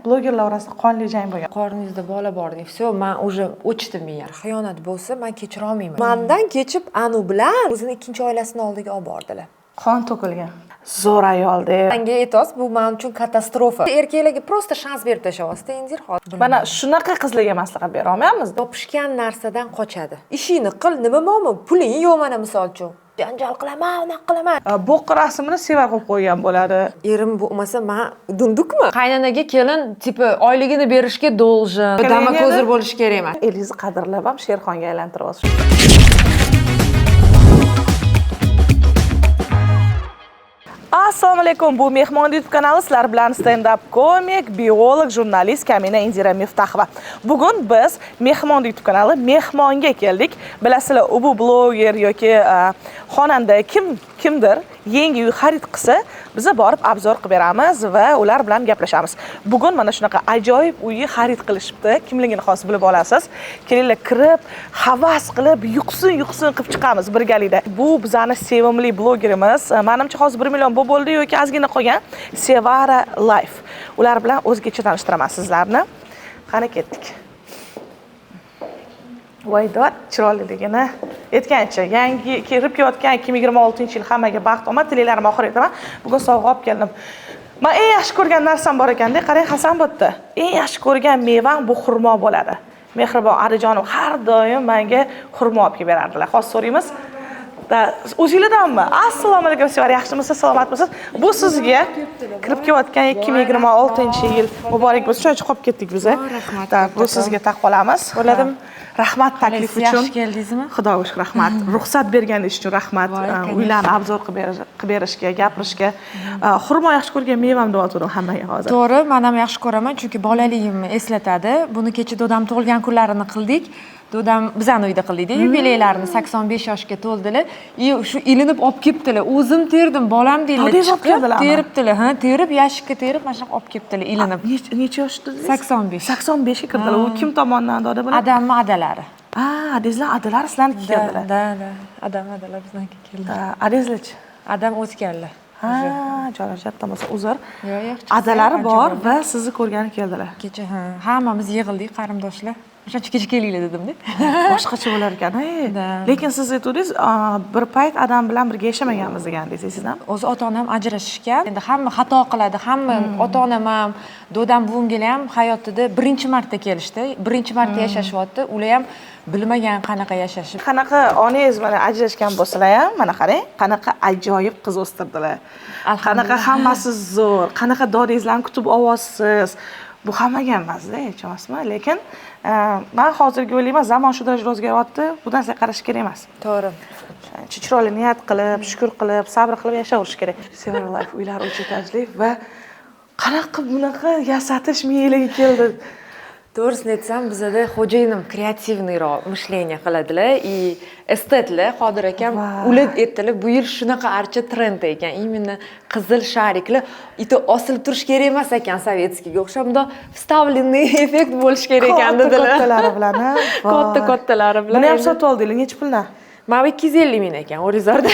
Blogerlar orasida qonli jang bo'lgan. Qorningizda bola bor deng, все, man уже o'chdim miya. Xiyonat bo'lsa, man kechira olmayman. Mandan kechib, anu bilan o'zini ikkinchi oilasini oldiga olib bordilar. Qon to'kilgan. Zo'r ayol deb. Manga aytyapsiz, bu man uchun katastrofa. Erkaklarga просто shans berib tashlayapsiz, Indira hozir. Mana shunaqa qizlarga maslahat bera olmaymiz. Topishgan narsadan qochadi. Ishingni qil, nima muammo? Puling yo'q mana misol uchun. Janjal qilaman, unaqa qilaman. Bo'q rasmini sevar qo'yib qo'ygan bo'ladi. Erim bo'lmasa, man dundukmi? Qaynanaga kelin типа oyligini berishga должен. Damakozir bo'lishi kerak emas. Elingizni qadrlab ham sherxonga aylantiryapsiz. Assalomu alaykum, bu Mehmon YouTube kanali, sizlar bilan stand-up komik, biolog, jurnalist Kamina Indira Miftaxova. Bugun biz Mehmon YouTube kanali mehmonga keldik. Bilasizlar, u bu bloger yoki xonanda kimdir yangi uy xarid qilsa, biz borib obzor qilib beramiz va ular bilan gaplashamiz. Bugun mana shunaqa ajoyib uyni xarid qilishibdi. Kimligini hozir bilib olasiz. Kelinglar, kirib, havas qilib, yuqsin yuqsin qilib chiqamiz birgalikda. Bu bizani sevimli blogerimiz. Menimcha hozir 1 million bo'ldi yoki ozgina qolgan, Sevara Life. Ular bilan o'zgacha tanishtiraman sizlarni. Qani ketdik. Voy dod, chiroyliligini aytgancha, yangi kirib kelayotgan 2026-yil hammaga baxt, omad tilaylarim, oxir aytaman. Bugun sovg'a olib keldim. Men eng yaxshi ko'rgan narsam bor ekanda, qarang, Hasan bu yerda. Eng yaxshi ko'rgan mevam bu xurmo bo'ladi. Mehribon Alijonim har doim menga xurmo olib kelib berardilar. Hozir so'raymiz. Da, o'zinglardanmi? Assalomu alaykum, Sevara, yaxshimisiz, salomatmisiz? Bu sizga kirib kelayotgan 2026-yil muborak bo'lsin. Shuncha qolib ketdik biz. Rahmat. Da, bu sizga taqib olamiz. Bo'ladimi? Rahmat taklif uchun. Yaxshi keldingizmi? Xudoga shukur, rahmat. Ruxsat berganingiz uchun rahmat. Uylarni obzor qilib berishga, gapirishga. Xurmo yaxshi ko'rgan mevam deb o'tirdim hammaga hozir. To'g'ri, men ham yaxshi ko'raman, chunki bolaligimni eslatadi. Buni kecha dodam tug'ilgan kunlarini qildik. Dodam bizani uyda qildik, yubileylarini 85 yoshga to'ldilar. И shu ilinib olib kelibdilar. O'zim terdim, bolam deydilar. Chiqib teribdilar, ha, terib, yashikka terib, mana shunaqa olib kelibdilar ilinib. Necha yoshda dedingiz? 85. 85 ga kirdilar. U kim tomonidan doda bular? Adamni adalari. Ha, adangizlar adalari sizlarniki keldilar. Da, da, adam adalar bizniki keldi. Adangizlarchi? Adam o'tganlar. Ha, joylashayapti bo'lsa, uzr. Yo'q, yo'q. Adalari bor va sizni ko'rgani keldilar. Kecha ha, hammamiz yig'ildik, qarindoshlar. O'shancha kecha kelinglar dedimda. Boshqacha bo'lar ekan. Lekin siz aytdingiz, bir payt adam bilan birga yashamaganmiz degandingiz, esingizmi? O'zi ota-onam ajrashishgan. Endi hamma xato qiladi, hamma ota-onam ham, dodam buvimgalar ham hayotida birinchi marta kelishdi, birinchi marta yashashyapti. Ular ham bilmagan qanaqa yashashib. Qanaqa onangiz mana ajrashgan bo'lsalar ham, mana qarang, qanaqa ajoyib qiz o'stirdilar. Qanaqa hammasi zo'r, qanaqa dodangizlarni kutib olyapsiz. Bu hammaga emas-da, hech emasmi? Lekin men hozirgi o'ylayman, zamon shu darajada o'zgaryapti, bu narsaga qarash kerak emas. To'g'ri. Chiroyli niyat qilib, shukr qilib, sabr qilib yashayverish kerak. Sevara Life uylari uch etajli va qanaqa bunaqa yasatish miyanglarga keldi? To'g'risini aytsam, bizada xo'jayinim креативный roq мышление qiladilar и estetlar, Qodir akam, ular aytdilar, bu yil shunaqa archa trend ekan, именно qizil shariklar, и то osilib turish kerak emas ekan, советский ga o'xshab, bundoq вставленный effekt bo'lishi kerak ekan dedilar. Katta-kattalari bilan, Katta kattalari bilan. Buni ham sotib oldinglar, necha puldan? Mana bu 250 ming ekan, O'rizorda.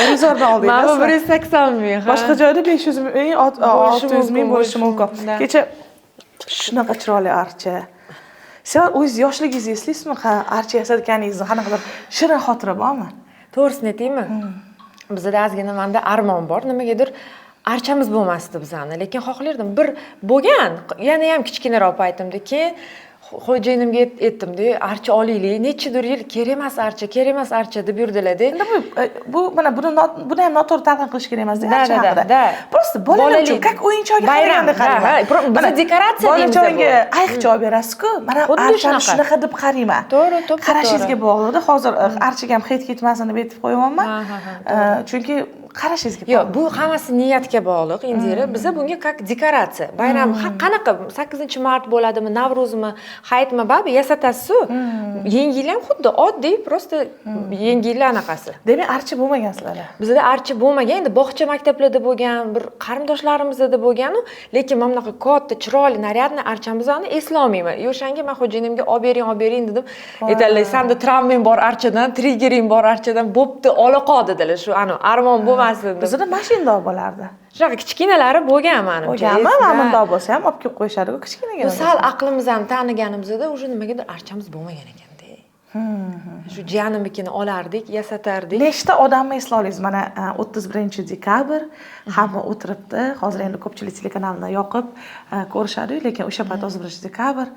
O'rizordan oldinglar. Mana bu 180 ming. Boshqa joyda 500 ming, 600 ming bo'lishi mumkin. Kecha shunaqa chiroyli archa. Sen o'zingiz yoshligingizni eslaysizmi? Ha, archa yasatganingizni qanaqadir shirin xotira bormi? To'g'risini aytaymi? Bizda ozgina menda armon bor. Nimagadir archamiz bo'lmasdi bizani, lekin xohlardim. Bir bo'lgan, yana ham kichkinaroq paytimda. Keyin xo'jayinimga aytdim-da, archa olaylik, nechadir yil kerak emas archa, kerak emas archa deb yurdilar-da. Endi bu mana buni ham noto'g'ri talqin qilish kerak emas-da, archa haqida. Da. Просто bolalar uchun как o'yinchoqga qaraganda qarayman. Biz dekoratsiya deymiz. Bolajonga ayiqcha olib berasiz-ku, mana archani shunaqa deb qarayman. To'g'ri, to'g'ri. Qarashingizga bog'liqda. Hozir archaga ham hid ketmasin deb aytib qo'yapman. Chunki qarashingizga yo'q, bu hammasi niyatga bog'liq, Indira. Biza bunga как dekoratsiya. Bayram qanaqa 8-mart bo'ladimi, Navro'zmi, hayitmi, baribir yasatasiz-ku. Yangi yil ham xuddi oddiy, просто yangi yil anaqasi. Demak, archa bo'lmagan sizlarda. Bizda archa bo'lmagan, endi bog'cha maktablarda bo'lgan, bir qarindoshlarimizda bo'lgan-u, lekin mana bunaqa katta, chiroyli, нарядный archamizni eslolmayman. O'shanga men xo'jayinimga olib bering, olib bering dedim. Aytadilar, senda travmang bor archadan, triggering bor archadan, bo'pti, ola qol dedilar. Shu armon bo'lmasin. Bo'lmasin deb. Bizda mana shundoq bo'lardi. Shunaqa kichkinalari bo'lgan manimcha. Bo'lganmi? Mana Esda. bundoq bo'lsa ham olib kelib qo'yishadi-ku kichkinagina. Bu sal aqlimiz ham taniganimizda уже nimagadir archamiz bo'lmagan ekanda. Shu jiyanimnikini olardik, yasatardik. Nechta odamni eslay olasiz? Mana 31-dekabr hamma o'tiribdi. Hozir endi ko'pchilik telekanalni yoqib ko'rishadi, lekin o'sha payt 31-dekabr,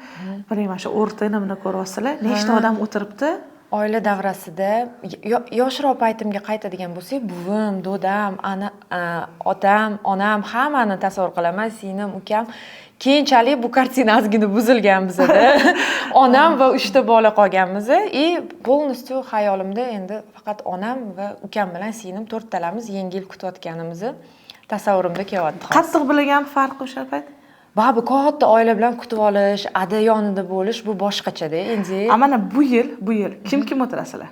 bilmayman, shu o'rtini buni ko'ryapsizlar. Nechta odam o'tiribdi? Oila davrasida yoshroq paytimga qaytadigan bo'lsak, buvim, dodam, ana, otam, onam, hammani tasavvur qilaman, singlim, ukam. Keyinchalik bu kartina ozgina buzilgan bizada. Onam va uchta bola qolganmiz и полностью xayolimda endi faqat onam va ukam bilan singlim, to'rttalamiz Yangi yil kutayotganimizni tasavvurimda kelyapti hozir. Qattiq bilgan farq o'sha payt? Baribir katta oila bilan kutib olish, ada yonida bo'lish, bu boshqachada endi. A mana bu yil kim kim o'tirasizlar?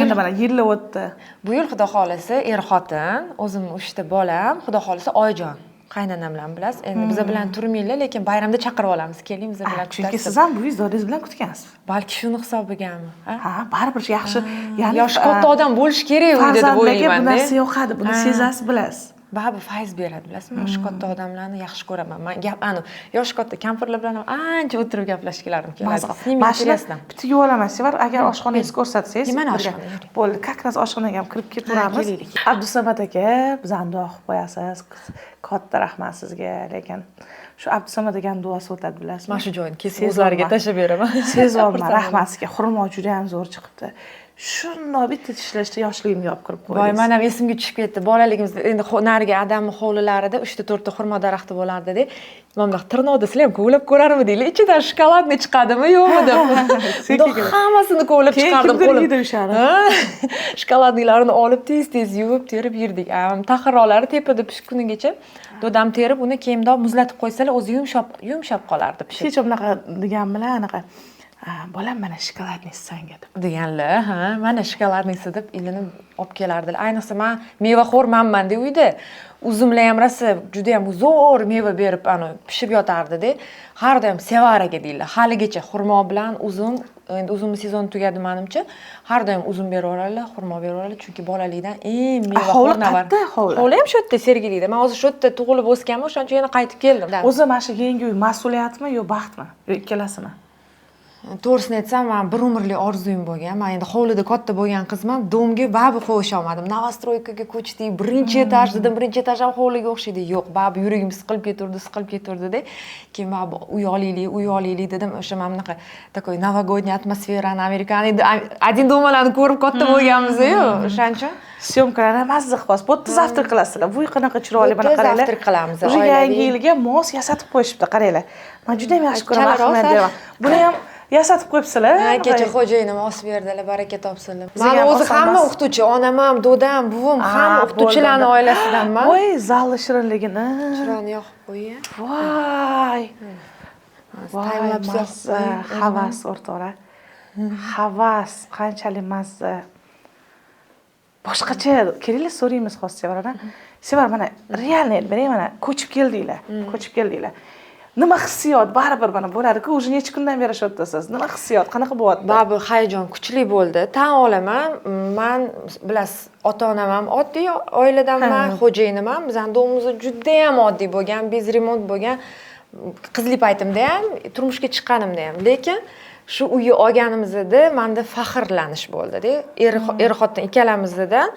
Endi mana yillar o'tdi. Bu yil, xudo xohlasa, er xotin, o'zimni uchta bolam, xudo xohlasa, Oyijon qaynonam bilan, bilasiz. Endi biza bilan turmanglar, lekin bayramda chaqirib olamiz. Keling, biza bilan Chunki kutasiz. siz ham buvingiz, dodingiz bilan kutgansiz. Balki shuni hisobigami? Ha? Ha, baribir yaxshi. Ya'ni Yoshi katta odam bo'lishi kerak uyda deb farzandlarga bu o'ylayman-da. narsa yoqadi, buni sezasiz, bilasiz. Baribir fayz beradi, bilasizmi? Yoshi katta odamlarni yaxshi ko'raman. Man gap anu yoshi katta kampirlar bilan ham ancha o'tirib gaplashgilarim keladi. Maza. С ними Mana shuni интересно. bitta yuvolaman. Sevar, agar oshxonangizni ko'rsatsangiz. Nimani Birga. oshxona? Yuring. Bo'ldi, как раз oshxonaga ham kirib ketaveramiz. Kelaylik. Abdusamad aka, bizani duo qilib qo'yasiz. Katta rahmat sizga, lekin shu Abdusamad akani duosi o'tadi, bilasizmi? Mana shu joyini kesib Sezolman. o'zlariga tashlab beraman. Sezolman, Xursand. Rahmat sizga. Xurmo juda ham zo'r chiqibdi. Shundoq bitta tishlashda yoshligimga olib kirib Voy, qo'ydingiz. Man ham esimga tushib ketdi. Bolaligimizda endi narigi adamni hovlilarida uchta, to'rtta xurmo daraxti bo'lardi-da. Mana bunaqa tirnoqda sizlar ham kovlab ko'rarmidinglar? Ichidan шоколадный chiqadimi, yo'qmi deb. Bundoq hammasini kovlab Keyin chiqardim kimdir qo'lim. yeydi o'shani. Ha, шоколадный larini olib, tez tez yuvib, terib yerdik. Taxirroqlari tepada pishgunigacha dodam terib, uni keyin bundoq muzlatib qo'ysalar, o'zi yumshab yumshab qolardi pishib. Hech bunaqa degan bilan anaqa, "Bolam, mana шоколадный sanga", deb. Deganlar, ha, mana шоколадный si deb ilinib olib kelardilar. Ayniqsa man mevaxo'rmanman-da uyda. Uzumlar ham rosa juda ham zo'r meva berib, ani pishib yotardida. Har doim "Sevaraga" deydilar. Haligacha xurmo bilan uzum, endi uzumni sezoni tugadi manimcha. Har doim uzum beraveradilar, xurmo beraveradilar, chunki bolalikdan eng mevaxo'r Hovli navar. Qayerda hovli? Hovli ham shu yerda, Sergelida. Man o'zi shu yerda tug'ilib o'sganman, o'shaning uchun yana qaytib keldim. O'zi mana shu yangi uy mas'uliyatmi yo baxtmi? Yo ikkalasimi? To'g'risini aytsam, man bir umrlik orzuyim bo'lgan. Man endi hovlida katta bo'lgan qizman, дом ga baribir qo'yisha olmadim. Новостройка ga ko'chdik, birinchi etaj dedim, birinchi etaj ham hovliga o'xshaydi. Yo'q, baribir yuragim siqilib ketaverdi, siqilib ketaverdida. Keyin baribir uy olaylik, uy olaylik dedim. O'sha mana bunaqa такой новогодний atmosferani, amerikani "Один дома" larni ko'rib katta bo'lganmiz-ku, o'shaning uchun. Съёмка larni mazza qilib, bu yerda завтрак qilasizlar. Bu qanaqa chiroyli, Bu mana yerda qaranglar. Завтрак qilamiz, Уже oilaviy. yangi yilga mos yasatib qo'yishibdi, qaranglar. Man juda ham yaxshi ko'raman, Chalarroq ahamiyat sal. beraman. Buni ham yasatib qo'yibsizlar. Ha, kecha xo'jayinim osib berdilar, baraka topsinlar. Bizga Mani ham o'zi oson hamma emas. o'qituvchi, onam ham, dodam, buvim hamma o'qituvchilarni Bo'ldi. oilasidanman. Voy, zalni shirinligini. Chiroqni yoqib qo'ying. Voy. Voy, Timelapse yoqib mazza, qo'ying. Havas o'rtoqlar. Havas, qanchalik mazza. Boshqacha kelinglar, so'raymiz hozir Sevardan. Sevar, mana реально aytib bering, mana ko'chib keldinglar, ko'chib keldinglar. Nima hissiyot baribir mana bo'ladi-ku, уже necha kundan beri shu yerdasiz. Nima hissiyot, qanaqa bo'lyapti? Baribir hayajon kuchli bo'ldi. Tan olaman, man, bilasiz, ota onam ham oddiy oiladanman, xo'jayinim ham, bizani дом imiz judayam oddiy bo'lgan, без ремонт bo'lgan. Qizlik paytimda ham, turmushga chiqqanimda ham. Lekin shu uyni olganimizda manda faxrlanish bo'ldi-da. Er xotin ikkalamizdan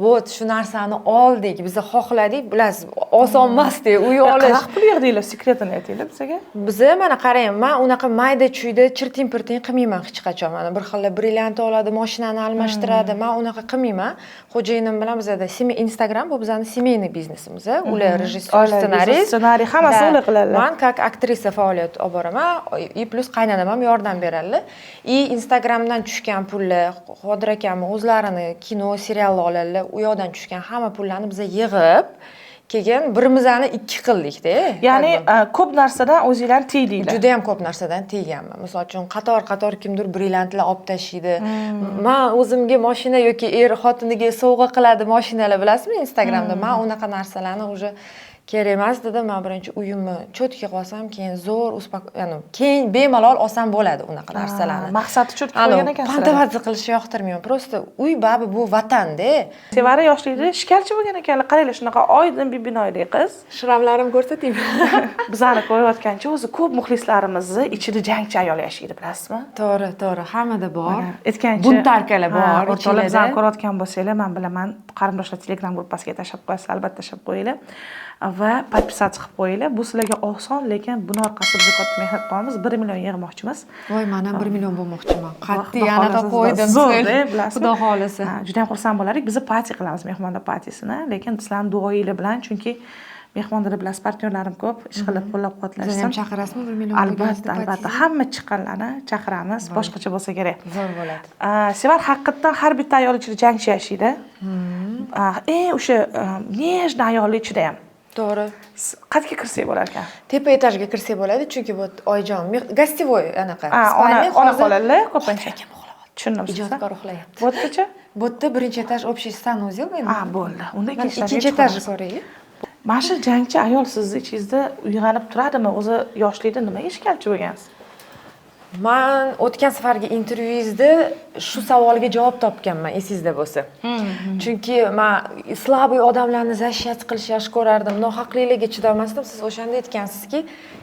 вот shu narsani oldik, biz xohladik, bilasiz, oson emasda uy olish. Qanaqa pul yig'dinglar? Секрет ini aytinglar bizga. Biza, mana qarang, man unaqa mayda chuyda chirting pirting qilmayman hech qachon. Mana bir xil brilliant oladi, moshinani almashtiradi. Man unaqa qilmayman. Xo'jayinim bilan bizada Instagram, bu bizani семейный biznesimiz. Ular rejissyor, Oilaviy biznes, ssenarist. Ssenariy hammasini Да. ular qiladilar. Man как aktrisa faoliyat olib boraman и плюс qaynonam ham yordam beradilar. И Instagramdan tushgan pullar, Qodir akamni o'zlarini kino, serial oladilar. U yoqdan tushgan hamma pullarni biza yig'ib, keyin birimizni ikki qildikda. Ya'ni Как бы. Ko'p narsadan o'zinglarni tiydinglar. Juda ham ko'p narsadan tiyganman. Misol uchun, qator qator kimdir brilliantlar olib tashlaydi. Man o'zimga moshina yoki er xotiniga sovg'a qiladi moshinalar, bilasizmi, Instagramda. Man unaqa narsalarni уже Kerak emas dedim, man birinchi uyimni чётко qilib olsam, keyin zo'r ya'ni keyin bemalol olsam bo'ladi unaqa narsalarni. Maqsadni чётко Anu, qo'ygan ekansizlar. Понтоваться qilishni yoqtirmayman. Просто uy baribir bu vatanda. Sevara yoshligida ishkalchi bo'lgan ekanlar. Qaranglar, shunaqa oydin bibinoyli qiz. Шрам larimni ko'rsataymi? Bizani ko'rayotgancha, o'zi ko'p muxlislarimizni ichida jangchi ayol yashaydi, bilasizmi? To'g'ri, to'g'ri, hammada bor. Aytgancha, Бунтарка lar ha, bor o'rtoqlar, ichinglarda. bizani ko'rayotgan bo'lsanglar, man bilaman, qarindoshlar Telegram gruppasiga tashlab qo'yasizlar, albatta tashlab qo'yinglar va подписаться qilib qo'yinglar. Bu sizlarga oson, lekin buni orqasida biz katta mehnat qilamiz. 1 million yig'moqchimiz. Voy, man ham 1 million bo'lmoqchiman. Qat'iy Xudo anaqa xohlasa, qo'ydim. zo'rda, bilasizmi? Xudo xohlasa. Ha, juda ham xursand bo'lardik. Biz party qilamiz, mehmonda partisini, lekin sizlarni duoyinglar bilan, chunki mehmonda, bilasiz, partnyorlarim ko'p, ish qilib qo'llab-quvvatlashsin. Bizni ham chaqirasizmi 1 million Albatta, bo'lganingizda albatta. partyga? Hamma chiqqanlarni chaqiramiz, boshqacha bo'lsa kerak. Zo'r bo'ladi. Sevar, haqiqatdan har bitta ayol ichida jangchi yashaydi. Eng o'sha нежный ayolni ichida ham. To'g'ri. Qayerga kirsak bo'lar ekan? Tepa etajga kirsak bo'ladi, chunki bu oyijon гостевой anaqa. Ha, ona Спальня ona hozir qoladilar ko'pincha. Akam uxlayapti. Tushundim sizni. Ijodkor uxlayapti. Bu yerdachi? Bu yerda birinchi etaj общий санузел endi. Ha, bo'ldi. Unda Mana ikkinchi ikkinchi etajga etajni chiqamiz. ko'raylik. Mana shu jangchi ayol sizni ichingizda uyg'onib turadimi? O'zi yoshlikda nimaga ishkalchi bo'lgansiz? Man o'tgan safargi intervyuyingizda shu savolga javob topganman, esingizda bo'lsa. Chunki man слабый odamlarni защищать qilishni yaxshi ko'rardim, nohaqliklarga chidolmasdim. Siz o'shanda aytgansizki,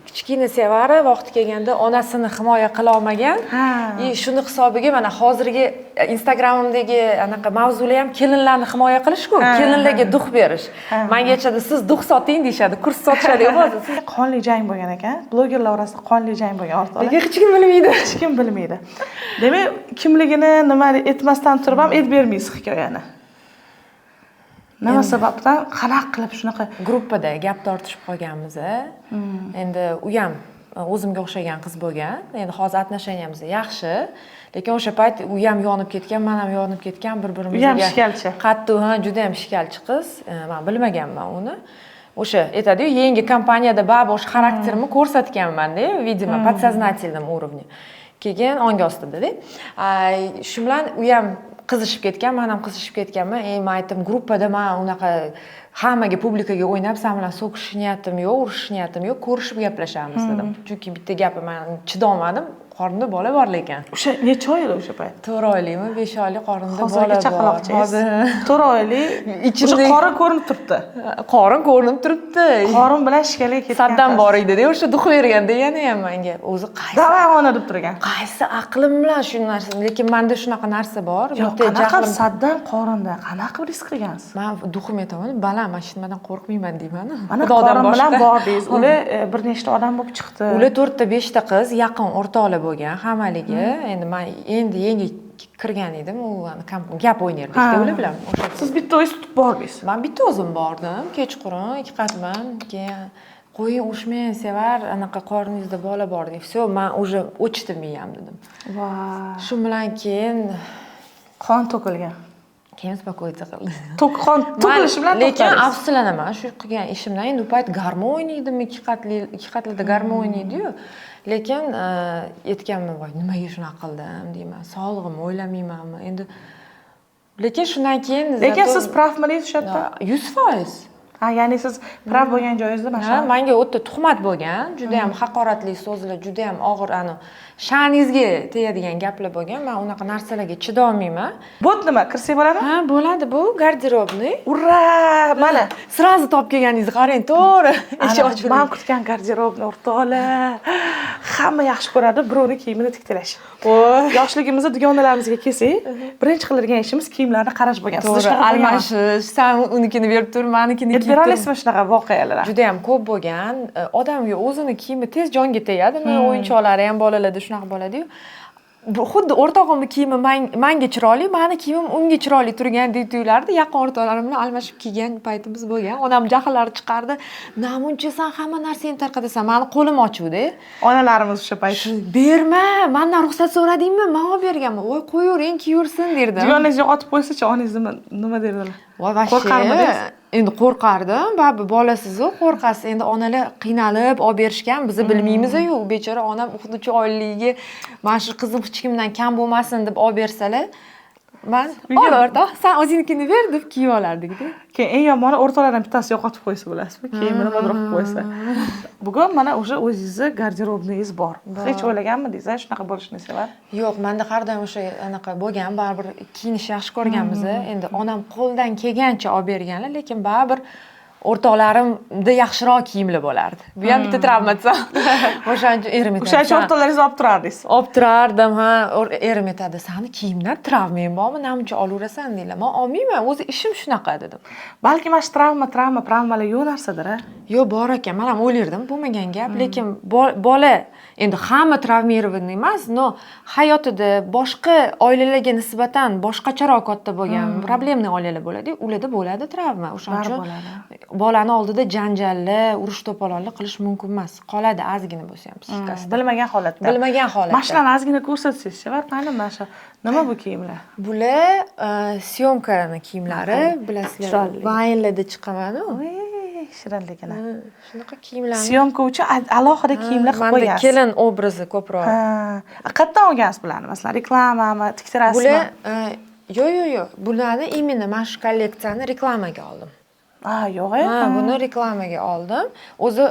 kichkina Sevara vaqti kelganda onasini himoya qila olmagan. И shuni hisobiga mana hozirgi Instagramimdagi anaqa mavzular ham kelinlarni himoya qilish-ku, kelinlarga дух berish. Menga aytishadi, siz дух soting deyishadi, kurs sotishadi hozir. Siz Qonli jang bo'lgan ekan. Blogerlar orasida qonli jang bo'lgan, o'rtoqlar. Lekin hech kim bilmaydi. Hech kim bilmaydi. Demak, kimligini nima aytmasdan turib ham aytib bermaysiz hikoyani. Nima sababdan, qanaqa qilib shunaqa? Gruppada gap tortishib qolganmiz. Endi u ham o'zimga o'xshagan qiz bo'lgan. Endi hozir отношения miz yaxshi, lekin o'sha payt u ham yonib ketgan, man ham yonib ketgan bir birimizga. U ham ishkalchi. Qattiq, ha, juda ham ishkalchi qiz. Man bilmaganman uni. O'sha aytadiyu, yangi kompaniyada baribir o'sha xarakterimni ko'rsatganmanda, видимо, подсознательном уровне, keyin ongi ostidada. Shu bilan u ham qizishib ketgan, man ham qizishib ketganman. Ey, man aytdim, gruppada man unaqa hammaga, публика ga o'ynab san bilan so'kish niyatim yo'q, urushish niyatim yo'q, ko'rishib gaplashamiz dedim, chunki bitta gapi man chidolmadim, qornimda bola bor lekin. O'sha necha oy edi o'sha payt? 4 oylikmi, 5 oylik qornimda bola Hozirgi bor. chaqaloqchangiz. Hozir 4 oylik. Ichimda- O'sha qorin ko'rinib turibdi. Qorin ko'rinib turibdi. Qorin bilan ishkalga ketgan Saddam qiz. bor edida, o'sha дух berganda yana ham manga o'zi qaysi Давай, ona, deb turgan. Qaysi aqlim bilan shu narsa, lekin manda shunaqa narsa bor. Yo'q, Bitta qanaqa jahlim saddan qorinda qanaqa qilib risk qilgansiz? Man дух im aytaman, baland, man hech nimadan qo'rqmayman deyman. Mana Xudodan qorin bilan boshqa. bordingiz. Ular bir nechta odam bo'lib chiqdi. Ular to'rtta, beshta qiz, yaqin o'rtoqlar bo'lgan hammaligi. Endi man endi yangi kirgan edim, u gap o'ynardikda ular bilan o'sha. Siz bitta o'zingiz tutib bordingiz. Man bitta o'zim bordim kechqurun, ikki qatman. Keyin qo'ying, urushmang, Sevar, anaqa qorningizda bola bor deydi. Все, man уже o'chdi miyam dedim. Voy. Shu bilan keyin Qon to'kilgan. Keyin успокоиться qildi. Qon to'kilishi bilan Lekin to'xtadingiz. afsuslanaman shu qilgan ishimdan. Endi u payt garmon o'ynaydim, ikki qatli, ikki qatlida garmon o'ynaydiyu. Lekin aytganman, voy, nimaga shunaqa qildim deyman, sog'lig'imni o'ylamaymanmi endi. Lekin shundan keyin Lekin зато siz прав midingiz o'sha yerda? 100%. Ha, ya'ni siz прав bo'lgan joyingizda mana Ha, shu. manga u yerda tuhmat bo'lgan, juda yam haqoratli so'zlar, juda yam og'ir, ani sha'ningizga tegadigan gaplar bo'lgan. Man unaqa narsalarga chidolmayman. Bu nima, kirsak bo'ladimi? Ha, bo'ladi, bu гардеробный. Ура! Mana. Сразу topib kelganingizni qarang, to'g'ri, eshik Ana, ochildi. man kutgan garderobni, o'rtoqlar. Hamma yaxshi ko'radi birovni kiyimini tiktalash. Voy. Yoshligimizda dugonalarimizga kelsak, birinchi qiladigan ishimiz kiyimlarni qarash bo'lgan. Sizda To'g'ri, shunaqa bo'lganmi? almashish, san unikini berib tur, manikini Aytib kiyib bera tur. olasizmi shunaqa voqealar? Juda ham ko'p bo'lgan. Odamga o'zini kiyimi tez jonga tegadimi, o'yinchoqlari ham bolalarda shunaqa bo'ladiyu. Bu xuddi o'rtog'imni kiyimi manga chiroyli, mani kiyimim unga chiroyli turgandek tuyulardi. Yaqin o'rtoqlarim bilan almashib kiygan paytimiz bo'lgan. Onam jahllari chiqardi, namuncha san hamma narsangni tarqatasan, mani qo'lim ochuvdi. Onalarimiz o'sha payt. Berma, mandan ruxsat so'radingmi, man olib berganman, voy, qo'yavering, kiyaversin derdim. Dugonangiz yo'qotib qo'ysa-chi, onangiz nima derdilar? Voy, вообще. Qo'rqarmidingiz? Endi qo'rqardim, baribir bolasizu, qo'rqasiz. Endi onalar qiynalib olib berishgan, biz bilmaymiz-yu. Bechora onam xuddi oyligiga mana shu qizim hech kimdan kam bo'lmasin deb olib bersalar, Man ol o'rtoq, san o'zingnikini ber deb kiyib olardik-da. Keyin eng yomoni, o'rtoqlardan bittasi yo'qotib qo'ysa, bilasizmi, kiyimini nimadir qilib qo'ysa. Bugun mana уже o'zingizni гардеробный ingiz bor. Hech o'ylaganmidingiz a shunaqa bo'lishini, Sevar? Yo'q, manda har doim o'sha anaqa bo'lgan, baribir kiyinishni yaxshi ko'rganmiz. Endi onam qo'ldan kelgancha olib berganlar, lekin baribir o'rtoqlarimda yaxshiroq kiyimlar bo'lardi. Bu ham bitta travma desam. O'shaning uchun erim aytadi. O'shaning uchun o'rtoqlaringizni olib turardingiz. Olib turardim, ha. Erim aytadi, sani kiyimdan travmang bormi, namuncha olaverasan, deydilar. Man olmayman, o'zi ishim shunaqa, dedim. Balki mana shu travmalar yo'q narsadir, a? Yo'q, bor ekan. Man ham o'ylardim, bo'lmagan gap, lekin bola endi hamma травмированный emas, но hayotida boshqa oilalarga nisbatan boshqacharoq katta bo'lgan, проблемный oilalar bo'ladi, ularda bo'ladi travma. O'shaning Baribir uchun bo'ladi. bolani oldida janjalli, urush to'polonlar qilish mumkin emas. Qoladi ozgina bo'lsa ham psixikasida. Bilmagan holatda. Bilmagan holatda. Mana shularni ozgina ko'rsatsangiz, Sevar, qani mana shu nima bu kiyimlar? Bular съёмка ni kiyimlari, bilasizlar, Chiroyli. Vaynlarda chiqaman-u. Voy, shirinligini. Shunaqa kiyimlarni. Съёмка uchun alohida kiyimlar qilib Manda qo'ygansiz. kelin obrazi ko'proq. Ha, qayerdan olgansiz bularni? Masalan, reklamami, tiktirasizmi? Bular yo'q, yo'q, yo'q. Bularni именно mana shu kolleksiyani reklamaga oldim. A, yo'q, Ha, buni reklamaga oldim. O'zi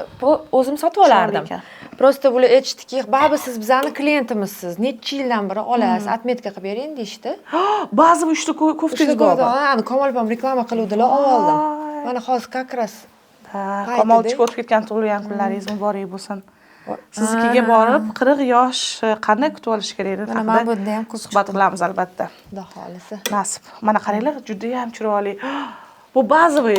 o'zim sotib olardim. Chiroyli ekan. Просто bular aytishdiki, baribir siz bizani klientimizsiz, necha yildan beri olasiz, отметка qilib bering, deyishdi. Ba'zi bu uchta koftangiz Uchta bor. kofta, Komol opam reklama qiluvdilar, olib oldim. Voy. Mana hozir как раз Ha, paytida. Kamolchik o'tib ketgan tug'ilgan kunlaringiz muborak bo'lsin. Siznikiga borib, 40 yosh qanday kutib olish kerak Mana haqida mana bunda ham ko'p suhbat qilamiz albatta. Xudo xohlasa. Nasib. Mana qaranglar, juda ham chiroyli. Bu базовый,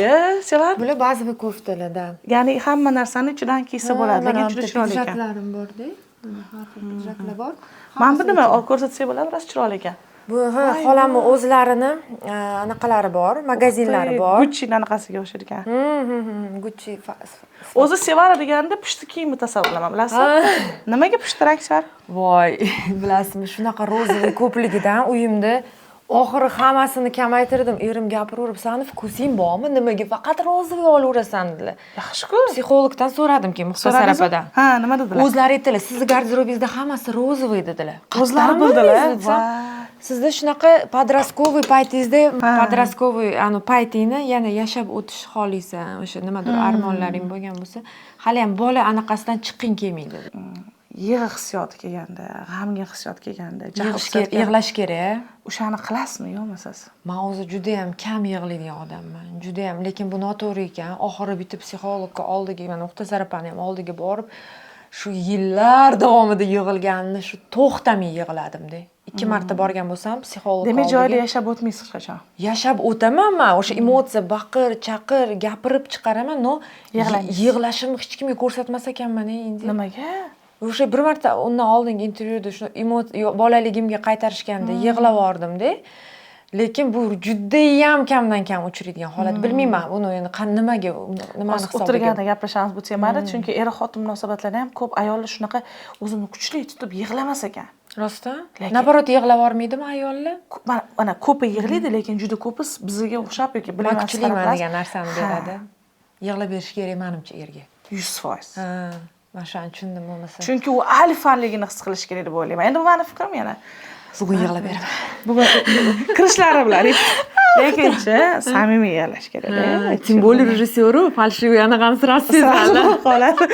Sevar? Bular базовый koftalar-da. Ya'ni hamma narsani ichidan kiysa bo'ladi, lekin juda chiroyli ekan. Пиджак larim borda. Mana har xil пиджак lar bor. Mana bu nima? Ko'rsatsak bo'ladi, rosa chiroyli ekan. Bu, ha, xolamni o'zlarini anaqalari bor, magazinlari bor. Gucci anaqasiga o'xshaydi ekan. Gucci. O'zi Sevara deganda pushti kiyimni tasavvur qilaman, bilasizmi? Nimaga pushti rang, Sevara? Voy, bilasizmi, shunaqa розовый ko'pligidan uyimda oxiri hammasini kamaytirdim. Erim gapiraverib, sani вкус ing bormi? Nimaga faqat розовый olaverasan, dedilar. Yaxshi-ku. Psixologdan so'radim keyin, Muxtasar So'radingizmi? opadan. Ha, nima dedilar? O'zlari aytdilar, sizni garderobingizda hammasi розовый, dedilar. O'zlari Qayerdan bildilar. bildingiz desam, Voy. sizda shunaqa подростковый paytingizda, подростковый anu paytingni yana yashab o'tish xohlaysan, o'sha nimadir armonlaring bo'lgan bo'lsa, hali ham bola anaqasidan chiqqing kelmaydi. Yig'i hissiyoti kelganda, g'amgin hissiyot kelganda, jahl Yig'ish hissiyot kerak, yig'lash kerak. O'shani qilasizmi, yo'qmi siz? Man o'zi judayam kam yig'laydigan odamman, judayam, lekin bu noto'g'ri ekan. Oxiri bitta psixologga oldiga, mana Muxtasar opani ham oldiga borib, shu yillar davomida yig'ilganini shu to'xtamay yig'ladimda. Ikki marta borgan bo'lsam psixolog Demak, joyida oldiga. yashab o'tmaysiz hech qachon. Yashab o'taman man, o'sha emotsiya, baqir, chaqir, gapirib chiqaraman, но Yig'lamaysiz. Yig'lashimni hech kimga ko'rsatmas ekanman endi. Nimaga? O'sha bir marta undan oldingi intervyuda shu bolaligimga qaytarishganda yig'lab yubordimda. Lekin bu judayam kamdan kam uchraydigan holat. Bilmayman, buni endi nimaga, nimani Hozir hisobiga. o'tirganda gaplashamiz bu temani, chunki er xotin munosabatlarida ham ko'p ayollar shunaqa o'zini kuchli tutib yig'lamas ekan. Rostdan? Lekin- Наоборот, yig'lab yubormaydimi ayollar? Mana ko'pi yig'laydi, lekin juda ko'pi bizga o'xshab yoki Man bilmayman, kuchliman sizlar degan narsani Ha, beradi. Yig'lab berish kerak manimcha erga. 100%. Ha, man shuni tushundim bo'lmasa. Chunki u alfaligini his qilish kerak deb o'ylayman. Endi bu mani fikrim yana. Bugun yig'lab beraman. Bugun kirishlari bilan. Lekinchi samimiy yig'lash kerak. Тем более rejissyoru фальшивый anaqani сразу sezadi. Qoladi.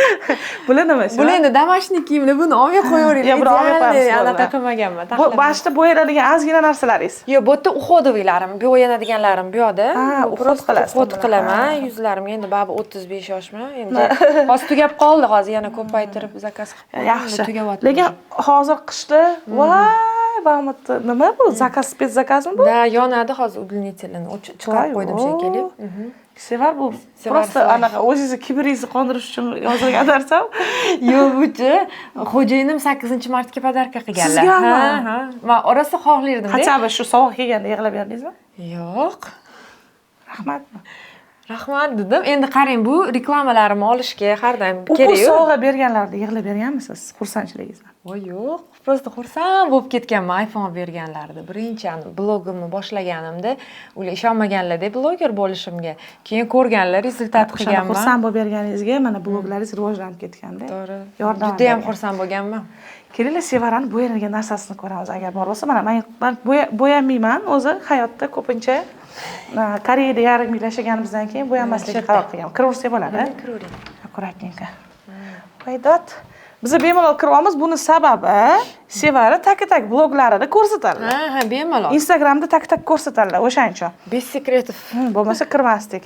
Bular nima? Bular endi домашний kiyimlar, buni olmay qo'yavering. Yo, buni olmay qo'yamiz, Идеальный anaqa bo'ldi. qilmaganman. Bu boshida bo'yanadigan ozgina narsalaringiz. Yo'q, bu yerda уходовый larim, bo'yanadiganlarim bu yoqda. Ha, Bu уход просто qilasiz Уход bilan. qilaman Ha. yuzlarimga. Endi baribir 35 yoshman. Endi hozir tugab qoldi, hozir yana ko'paytirib заказ qilib qo'ydim. Yaxshi. Tugayapti. Lekin hozir qishda, voy, Bahmutda nima bu? Заказ, спецзаказ mi bu? Да, yonadi hozir, удлинитель ini chiqarib qo'ydim shekilli. Sevar, bu Sevar просто Life. anaqa o'zingizni kibringizni qondirish uchun yozilgan narsam. Yo'q, buchi xo'jayinim 8 martga подарка qilganlar. Sizgami? Ha, ha. Man rosa xohlardim. Хотя бы shu sovg'a kelganda yig'lab berdingizmi? Yo'q. Rahmatmi? Rahmat dedim. Endi qarang, bu reklamalarimni olishga har doim U kerak. Sovg'a berganlarida yig'lab berganmisiz xursandchiligingizdan? Voy, yo'q, просто xursand bo'lib ketganman iPhone berganlarida. Birinchi blogimni boshlaganimda ular ishonmaganlarda bloger bo'lishimga. Keyin ko'rganlar, результат O'shanda qilganman. Xursand bo'lib berganingizga mana bloglaringiz rivojlanib ketganda. To'g'ri. Yordam Juda ham bergan. Xursand bo'lganman. Kelinglar, Sevarani bo'yanadigan narsasini ko'ramiz, agar bor bo'lsa. Mana man bo'yanmayman o'zi hayotda ko'pincha. Koreyada yarim yil yashaganimizdan keyin bo'yanmaslikka Shu qaror qilganman. Kiraversak bo'ladi. Kiravering. Аккуратненько. Voydod. Biz bemalol kiryapmiz. Buni sababi Sevara так bloglarida ko'rsatadilar. Ha, bemalol. Instagramda так ko'rsatadilar, o'shaning uchun. Без секретов. Bo'lmasa kirmasdik.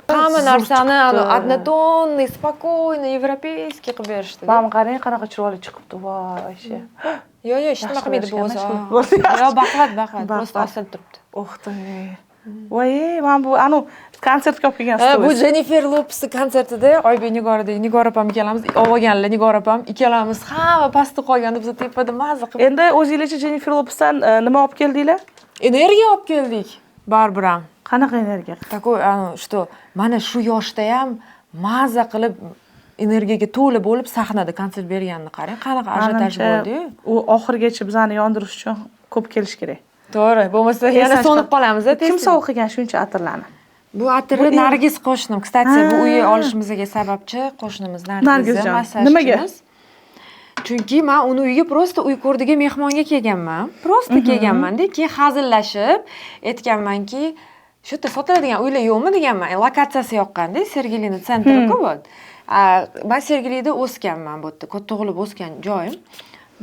Hamma Zo'r narsani chiqibdi. Однотонный, спокойный, европейский qilib berishdi. Mana bu qarang, qanaqa chiroyli chiqibdi. Voy, вообще. Yo'q, hech nima Yaxshi qilmaydi bu qilib o'zi. berishgan, bo'ldi, yaxshi. Yo'q, baquvvat, baquvvat, просто Baquvvat. Osilib turibdi. Ух ты. Voy, mana bu anu konsertga olib kelgan Ha, bu stories. Jennifer Lopesni konsertida Oybek Nigoradek Nigora opam ikkalamiz olganlar, Nigora opam ikkalamiz, hamma pastda qolganda biz tepada maza qilib. Endi o'zinglarcha Jennifer Lopesdan nima olib keldinglar? Energiya olib keldik baribir ham. Qanaqa energiya? Такой, что mana shu yoshda ham maza qilib, energiyaga to'la bo'lib sahnada konsert berganini qarang, qanaqa ажиотаж Manimcha, bo'ldi-yu. u oxirigacha bizani yondirish uchun ko'p kelish kerak. To'g'ri, bo'lmasa yana Esdan so'nib chiqadi. qolamiz. Kim sovg'a qilgan shuncha atirlarni? Bu atirni Nargiz qo'shnim. Кстати, bu uyni olishimizga sababchi qo'shnimiz Nargiz, Nargizjon. Massajchimiz. Nimaga? Chunki man uni uyiga просто uy ko'rdiga mehmonga kelganman. Просто kelganman-da, keyin hazillashib aytganmanki, shu yerda sotiladigan uylar yo'qmi deganman. Lokatsiyasi yoqqanda, Sergelini центр i-ku bu. Man Sergelida o'sganman bu yerda, tug'ilib o'sgan joyim.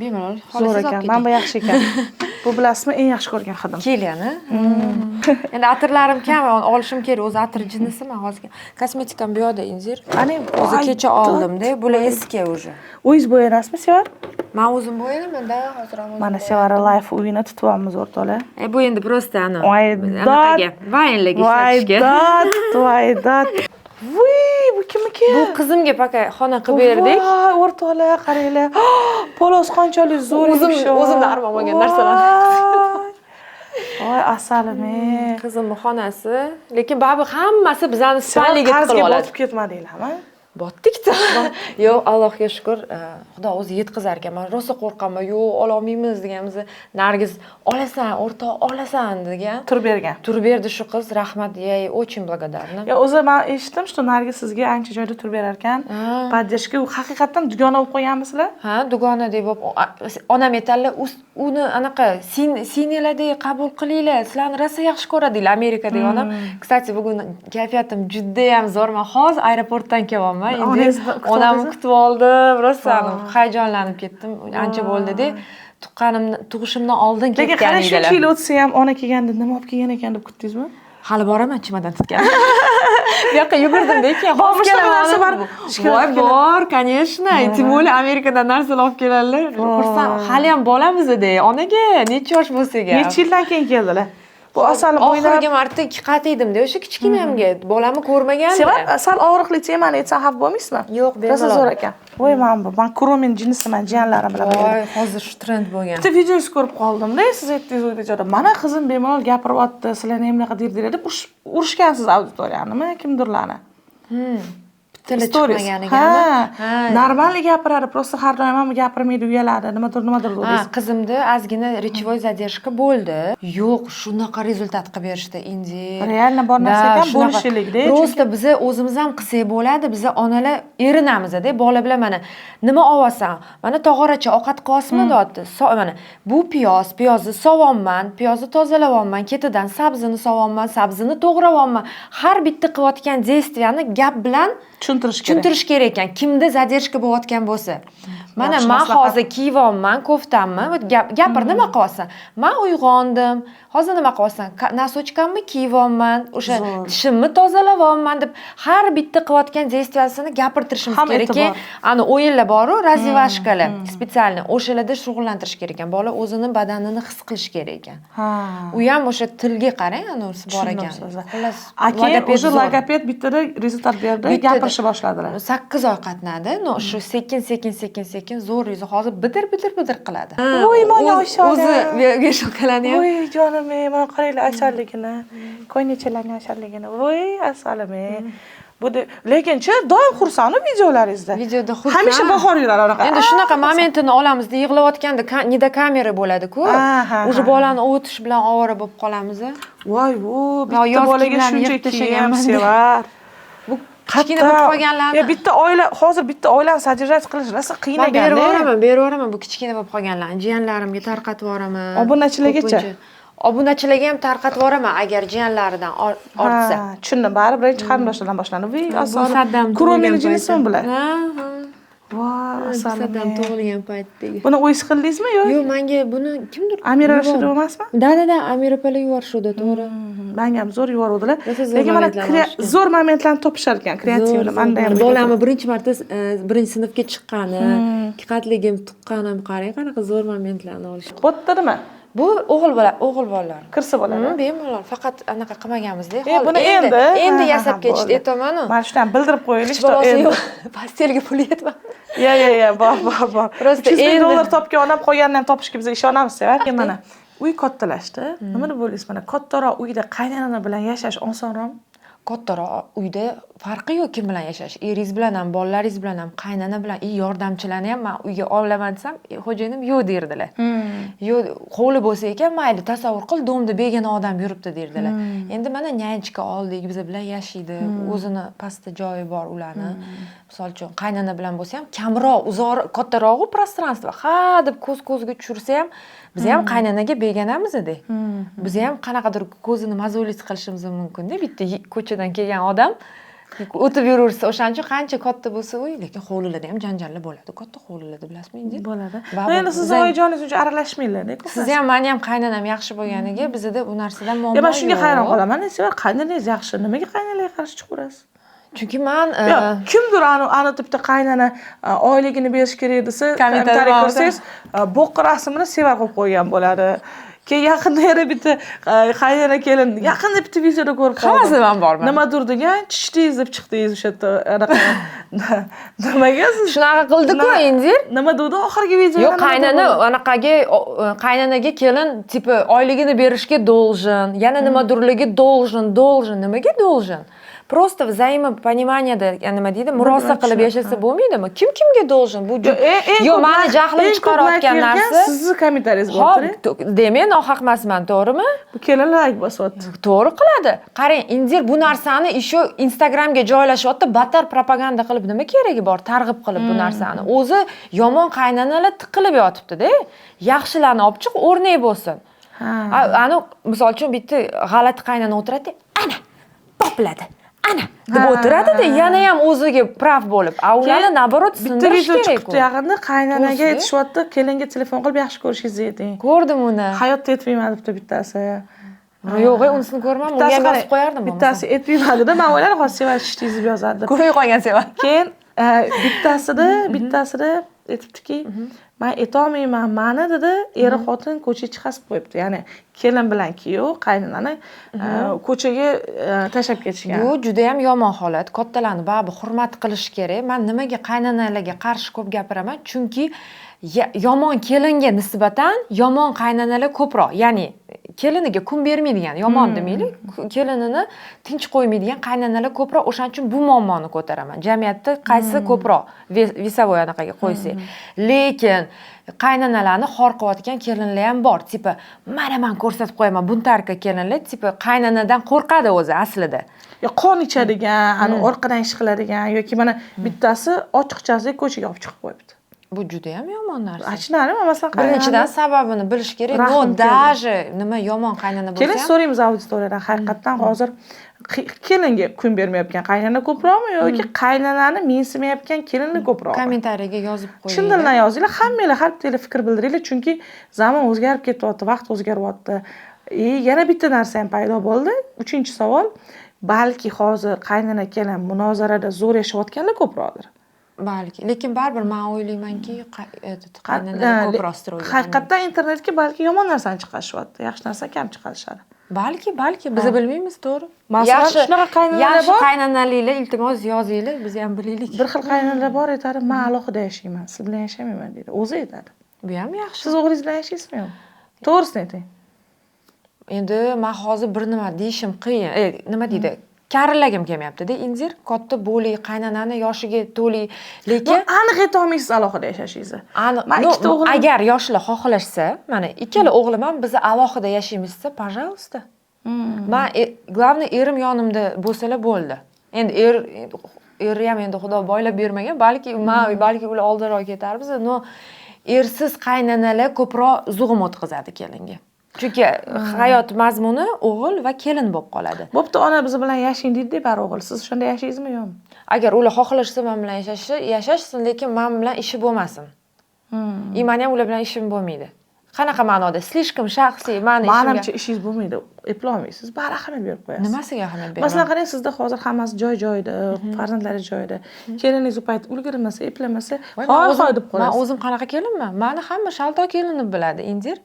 Bemalol Zo'r xohlasangiz olib ekan. keting. Mana bu yaxshi ekan. Bu, bilasizmi, eng yaxshi ko'rgan hidim. Kelyani. Endi atirlarim kam, olishim kerak. O'zi atir jinnisiman hozir. Kosmetikam bu yoqda, Inzir. Ani O'zi kecha oldimda, bular eski уже. O'zingiz bo'yanasizmi, Sevar? Man o'zim bo'yanaman-da, hozir ham o'zim. Mana Sevara life uyini tutyapmiz, o'rtoqlar. E, bu endi просто ani. Voy Anaqaga, vaynlarga ishlatishga. Voy dod, voy dod. Vuy, bu kimniki? Bu qizimga пока xona qilib berdik. Voy, o'rtoqlar, qaranglar. Polos qanchalik zo'r yumshoq. O'zimda armon bo'lgan narsalar. Voy. Voy, asalim, ey. Qizimni xonasi, lekin baribir hammasi bizani Sevara, спальня ga qarzga tiqilib oladi. Botib ketmadinglarmi? Botdik-da. Yo'q, Allohga shukur, Xudo o'zi yetkazar ekan. Man rosa qo'rqaman, yo'q, ololmaymiz deganmiz. Nargiz, olasan, o'rtoq, olasan degan. Turib bergan. Turib berdi shu qiz, rahmat, я ей очень благодарна. Ya o'zi man eshitdim, что Nargiz sizga ancha joyda turib berar ekan. Поддержка u haqiqatdan dugona olib qo'yganmisizlar? Ha, dugonadek bo'lib, onam aytadilar, uni anaqa singillardek qabul qilinglar, sizlarni rosa yaxshi ko'radilar Amerikadagi onam. Кстати, bugun kayfiyatim judayam zo'r. Man hozir aeroportdan kelyapman. Endi Onangizni kutib onamni oldingizmi? Kutib oldim, rosa hayajonlanib ketdim. Ancha bo'ldi-da. Tuqqanimni, tug'ishimdan oldin Lekin ketgan qarang, shuncha edilar. yil o'tsa ham ona kelganda nima olib kelgan ekan deb kutdingizmi? Hali boraman чемодан tutgan. Bu yoqqa yugurdim-da keyin. Bormi Hozir shunaqa narsa kelaman. bor? Voy, bor, конечно. Тем более Amerikadan narsalar olib keladilar. Xursand, hali ham bolamiz-da. Onaga necha yosh bo'lsak ham. Necha yildan keyin keldilar? Bu asalim o'ynab Oxirgi marta ikki qat edimda o'sha kichkinamga. Bolamni ko'rmagandim. Sevar, sal og'riqli temani aytsam xafa bo'lmaysizmi? Yo'q, Rosa bemalol. zo'r ekan. Voy, man bu, man Kuromin jinisiman jiyanlarim bilan birga. Voy, hozir shu trend bo'lgan. Bitta videongizni ko'rib qoldimda, siz aytdingiz u videoda, mana qizim bemalol gapiryapti, sizlar nima bunaqa derdinglar deb urushgansiz auditoriyanimi, kimdirlarni. Tili Stories. chiqmaganigami? Ha, Ha. нормальный gapiradi, просто har doim ham gapirmaydi, uyaladi, nimadir nimadir Ha, dedingiz. qizimda ozgina речевой задержка bo'ldi. Yo'q, shunaqa результат qilib berishdi Indi. Реально bor narsa Да, ekan, shunaqa. bo'lishlikda, Просто biza o'zimiz ham qilsak bo'ladi, biza onalar erinamiz-da, bola bilan mana nima olasan? Mana tog'oracha ovqat qilyapsizmi deyapti. Mana bu piyoz, piyozni sovonman, piyozni tozalayapman, ketidan sabzini sovonman, sabzini to'g'rayapman. Har bitta qilayotgan действия ni gap bilan Tushuntirish kerak. Tushuntirish kerak ekan, kimda задержка bo'layotgan bo'lsa. Mana Yaxshi man maslahat. Hozir kiyyapman koftamni, вот gap gapir, nima qilyapsan? Man uyg'ondim, hozir nima qilyapsan? Носочка mni kiyyapman, o'sha Zo'r. Tishimni tozalayapman deb har bitta qilayotgan действия sini gapirtirishimiz Ham kerak. e'tibor. Keyin ani o'yinlar boru, развивашка lar специально o'shalarda shug'ullantirish kerak ekan. Bola o'zini badanini his qilishi kerak ekan. Ha. U ham o'sha tilga qarang, anisi bor Tushundim ekan. sizni. Xullas, A keyin logoped уже zo'r. Logoped bittada результат berdi, Bittada. gapirishni boshladilar. 8 oy qatnadi, но shu sekin sekin sekin sekin. Lekin zo'r yuzi hozir bidir bidir bidir qiladi. Voy, mana Oyshola. O'zi вешалка larni ham. Voy, jonim, ey, mana qaranglar asalligini, ko'ynachalarning asalligini. Voy, asalim, ey. Bu lekinchi doim xursand videolaringizda. Videoda xursand. Hamisha bahor yuradi anaqa. Endi shunaqa momentini olamiz, yig'layotganda не до камеры bo'ladi-ku. Уже bolani ovutish bilan ovora bo'lib qolamiz. Voy, bu bitta Yoz bolaga kiyimlarini shuncha yig'ib kiyim, tashlaganman. Sevar. Bu kichkina bo'lib qolganlarni Ya bitta oila, hozir bitta oilani содержать qilish rosa qiyin Man berib ekanda. yuboraman, berib yuboraman bu kichkina bo'lib qolganlarni. Jiyanlarimga tarqatib yuboraman. Obunachilargacha? Ko'pincha. Obunachilarga ham tarqatib yuboraman agar jiyanlaridan ortsa. Ha, tushundim. Baribir birinchi qarindoshlardan boshlanadi. Voy, Bu asolim. Saddam Kuromini tug'ilgan jinismi payti. bular? Ha. Voy, asalim. Saddam tug'ilgan paytdagi. Buni o'zingiz qildingizmi yo? Yo'q, menga buni kimdir Amira yubordi. Rashidova emasmi? Да, Amira opalar yuborishuvdi, to'g'ri. Manga ham zo'r yuboruvdilar. Rosa zo'r Lekin mana momentlarni olishgan. zo'r momentlarni topishar ekan, креатив ni. Manda ham. Bolamni birinchi marta birinchi sinfga chiqqani, ikki qatligim tuqqanim, qarang, qanaqa zo'r momentlarni olish. Bu yerda nima? Bu o'g'il bola, o'g'il bolalar. Kirsa bo'ladi. Bemalol, faqat anaqa qilmaganmizda. E, buni endi endi ha, yasab ha, ketishdi, bo'ldi. aytyapmanu. Mana shundan bildirib qo'yaylik, Hech balosi endi. yo'q. Постель ga pul yetmadi. Ya, bor, bor, bor. Просто 300 ming endi- dollar topgan odam qolganini ham topishga biz ishonamiz, Sevar. Mana uy kattalashdi. Nima deb o'ylaysiz? Mana kattaroq uyda qaynona bilan yashash osonroqmi? Kattaroq uyda farqi yo'q kim bilan yashash. Eringiz bilan ham, bolalaringiz bilan ham, qaynona bilan, и yordamchilarni ham man uyga olaman desam, xo'jayinim yo'q derdilar. Yo'q, hovli bo'lsa ekan, mayli, tasavvur qil, дом da begona odam yuribdi derdilar. Endi mana нянечка oldik, biza bilan yashaydi, o'zini pastda joyi bor ularni. Misol uchun, qaynona bilan bo'lsa ham kamroq, uzoq, kattarog'u пространство. Ha deb ko'z ko'zga tushirsa ham, biz ham qaynanaga begonamiz-da. Biz ham qanaqadir ko'zini мозолить qilishimiz mumkin-da, bitta ko'chadan kelgan odam o'tib yuraversa, o'shaning uchun qancha katta bo'lsa uy, lekin hovlilarda ham janjallar bo'ladi. Katta hovlilarda, bilasizmi endi? Bo'ladi. Baribir Endi siz oyijoningiz uncha aralashmanglar-da ko'p. Sizni ham, mani ham qaynonam yaxshi bo'lganiga bizada bu narsadan muammo Ya man shunga yo'q. hayron qolaman. Sevar, qaynonangiz yaxshi. Nimaga qaynonaga qarshi chiqaverasiz? Chunki man Yo'q, kimdir ani bitta qaynona oyligini berish kerak desa, Kommentariy kommentariy bormi? ko'rsangiz, bo'qqa rasmini Sevar qo'yib qo'ygan bo'ladi. Keyin yaqinda yana bitta qaynona kelin, yaqinda bitta videoda ko'rib qoldim. Hammasi man borman. Nimadir degan, tichdingiz deb chiqdingiz o'sha yerda anaqa. Nimaga siz? Shunaqa qildi-ku endi. Nima degdi oxirgi videoda? Yo'q, qaynona anaqaga qaynanaga kelin типа oyligini berishga должен, yana nimadirligi должен, должен. Nimaga должен? Просто взаимопонимание da, nima deydi, murosa qilib yashasa bo'lmaydimi? Kim kimga должен? Bu yo'q, mani jahlim chiqarayotgan narsa. Sizni kommentariyingiz Hop, bo'ldi. Demak, nohaq emasman, to'g'rimi? Bu kelin layk bosyapti. To'g'ri qiladi. Qarang, Indir bu narsani еще Instagramga joylashyapti, battar propaganda qilib nima keragi bor, targ'ib qilib bu narsani. O'zi yomon qaynanalar tiqilib yotibdi-da. Yaxshilarni olib chiq, o'rnak bo'lsin. Ani misol uchun bitta g'alati qaynona o'tiradi, ana popladi. Ana deb o'tiradida, yana ham o'ziga прав bo'lib. A ularni наоборот Bitta sindirish video kerak. chiqibdi yaqinda, qaynanaga To'g'risi. aytishyapti, kelinga telefon qilib yaxshi ko'rishingizni ayting. Ko'rdim uni. Hayotda aytmayman debdi bittasi. Yo'q, unisini ko'rmadim. Unga ham yozib qo'yardim. Bittasi aytmayman dedi. Man o'yladim, hozir Sevar tichdingiz deb yozadi deb. Ko'rmay qolgan Sevar. Keyin bittasida aytibdiki, man aytolmayman, mani dedi, eri xotin ko'chaga chiqazib qo'yibdi. Ya'ni kelin bilan kuyov qaynonani ko'chaga tashlab ketishgan. Bu juda ham yomon holat. Kattalarni baribir hurmat qilish kerak. Man nimaga qaynanalarga qarshi ko'p gapiraman? Chunki yomon kelinga nisbatan yomon qaynanalar ko'proq. Ya'ni keliniga kun bermaydigan, yomon demaylik, kelinini tinch qo'ymaydigan qaynanalar ko'proq. O'shaning uchun bu muammoni ko'taraman. Jamiyatda qaysi ko'proq весовой anaqaga qo'ysak. Lekin qaynanalarni xor qilayotgan kelinlar ham bor. Типа, mana man ko'rsatib qo'yaman, бунтарка kelinlar, типа qaynanadan qo'rqadi o'zi aslida. Yo qon ichadigan, ani orqadan ish qiladigan yoki mana bittasi ochiqchasiga ko'chaga olib chiqib qo'yibdi. Bu juda ham yomon narsa. Achinarli, masalan, Birinchidan sababini bilish kerak. Но Rahim keldi. даже nima yomon qaynona bo'lsa Keling, ham so'raymiz auditoriyadan, haqiqatdan hozir kelinga kun bermayotgan qaynona ko'proqmi yoki qaynonani mensimayotgan kelinlar ko'proqmi? Kommentariyaga yozib qo'yinglar. Chin dildan yozinglar, hammanglar, har bittanglar fikr bildiringlar, chunki zamon o'zgarib ketyapti, vaqt o'zgaryapti. И yana bitta narsa ham paydo bo'ldi. Uchinchi savol, balki hozir qaynona kelin munozarada zo'r yashayotganlar ko'proqdir. Balki, lekin baribir man o'ylaymanki, этот, qaynonalar ko'proq строй. Haqiqatdan internetga balki yomon narsani chiqarishyapti, yaxshi narsa kam chiqarishadi. Balki biz bilmaymiz, to'g'ri. Masalan, shunaqa qaynanalar yaxshi bor. Qaynanaliklar, iltimos yozinglar, biz ham bilaylik. Bir xil qaynanalar bor, aytadi, man alohida yashayman, siz bilan yashamayman deydi. O'zi aytadi. Bu ham yaxshi. Siz o'g'lingiz bilan yashaysizmi yo'qmi? To'g'risini ayting. Endi man hozir bir nima deyishim qiyin. Nima deydi? Karillagim kelmayapti-da. Inzir katta bo'li, qaynanani yoshiga to'li, lekin aniq aytolmaysiz alohida yashashingizni. Aniq. Man ikkita o'g'lim agar yoshlar xohlashsa, mana ikkala o'g'lim ham biz alohida yashaymiz desa, пожалуйста. Man главное erim yonimda bo'lsalar bo'ldi. Endi eri ham endi Xudo boylab bermagan, balki man, balki ular oldinroq ketarmiz, но ersiz qaynanalar ko'proq zug'um o'tkazadi kelinga. Chunki hayot mazmuni o'g'il va kelin bo'lib qoladi. Bo'pti, ona biz bilan yashang deydi-da bari o'g'il. Siz o'shanda yashaysizmi yo'qmi? Agar ular xohlashsa men bilan yashashsin, lekin men bilan ishi bo'lmasin. И meni ham ular bilan ishim bo'lmaydi. Qanaqa ma'noda? Слишком shaxsiy mani ishimga. Manimcha ishingiz bo'lmaydi, eplolmaysiz, bari ahamiyat berib qo'yasiz. Nimasiga ahamiyat beraman? Masalan, qarang, sizda hozir hammasi joy-joyida, farzandlaringiz joyida. Keliningiz u payt ulgurmasa, eplamasa, hoy hoy deb Man qolasiz. o'zim qanaqa kelinman? Mani hamma shalto kelin deb biladi, Indir.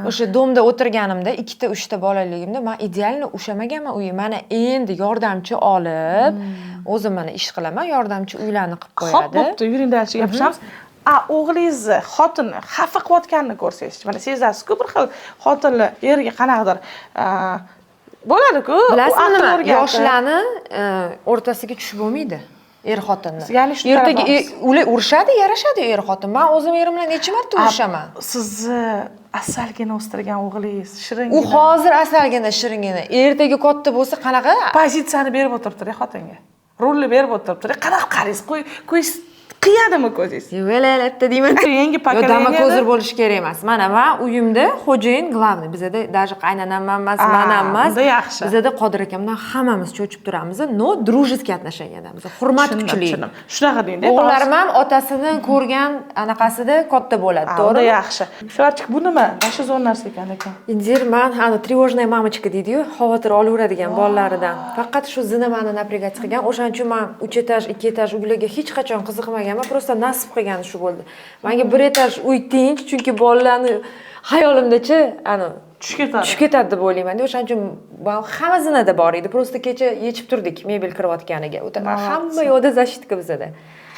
O'sha domda o'tirganimda, 2ta, 3ta bolaligimda men idealni ushamaganman uyi. Mana endi yordamchi olib, o'zim mana ish qilaman, yordamchi uylarni qilib Xo'p, qo'yadi. bo'pti, yuring dальше gapirishamiz. O'g'lingizni xotinni xafa qilayotganini ko'rsangiz, mana sezasiz-ku bir xil xotinlar erga qanaqadir bo'ladi-ku. Bilasizmi nima? O'rgatib. Yoshlarni o'rtasiga tushib bo'lmaydi. Er xotinni. Ya'ni shu ertaga tarafimiz. Ular urushadi, yarashadi er xotin. Men o'zim erim bilan necha marta urushaman. Sizni asalgina o'stirgan o'g'lingiz, shiringina. U hozir asalgina, shiringina. Ertaga katta bo'lsa qanaqa? Pozitsiyani berib o'tiribdi xotinga. Rolni berib o'tiribdi. Qanaqa qaraysiz? Qo'y, ko'z qiyadimi ko'zingiz? Velalatda deyman. Yangi Yo, поколение. Dama ko'zir bo'lishi kerak emas. Mana men uyimda xo'jayin главный. Bizada даже qaynanam emas, man ham emas. Unda yaxshi. Bizada Qodir akamdan hammamiz cho'chib turamiz, но дружеский отношения damiz. Hurmat kuchli. Tushundim. Shunaqa deng-da. O'g'illarim ham otasini ko'rgan anaqasida katta bo'ladi, Unda to'g'rimi? yaxshi. Shuvarchik, bu nima? Mana zo'r narsa ekan lekin. Indir man ana тревожная мамочка deydi-yu, xavotir olaveradigan bolalaridan. Faqat shu zina mani напрягать qilgan. O'shaning uchun man 3 etaj, 2 etaj uylarga hech qachon qiziqmaganman. Просто nasib qilgani shu bo'ldi. Menga 1 etaj uy tinch, chunki bolalarni xayolimdachi ana Tushib ketadi. Tushib ketadi deb o'ylayman. O'shaning uchun hamma zinada bor edi. Просто kecha yechib turdik mebel kirayotganiga. O'ta hamma yoqda защитка bizada.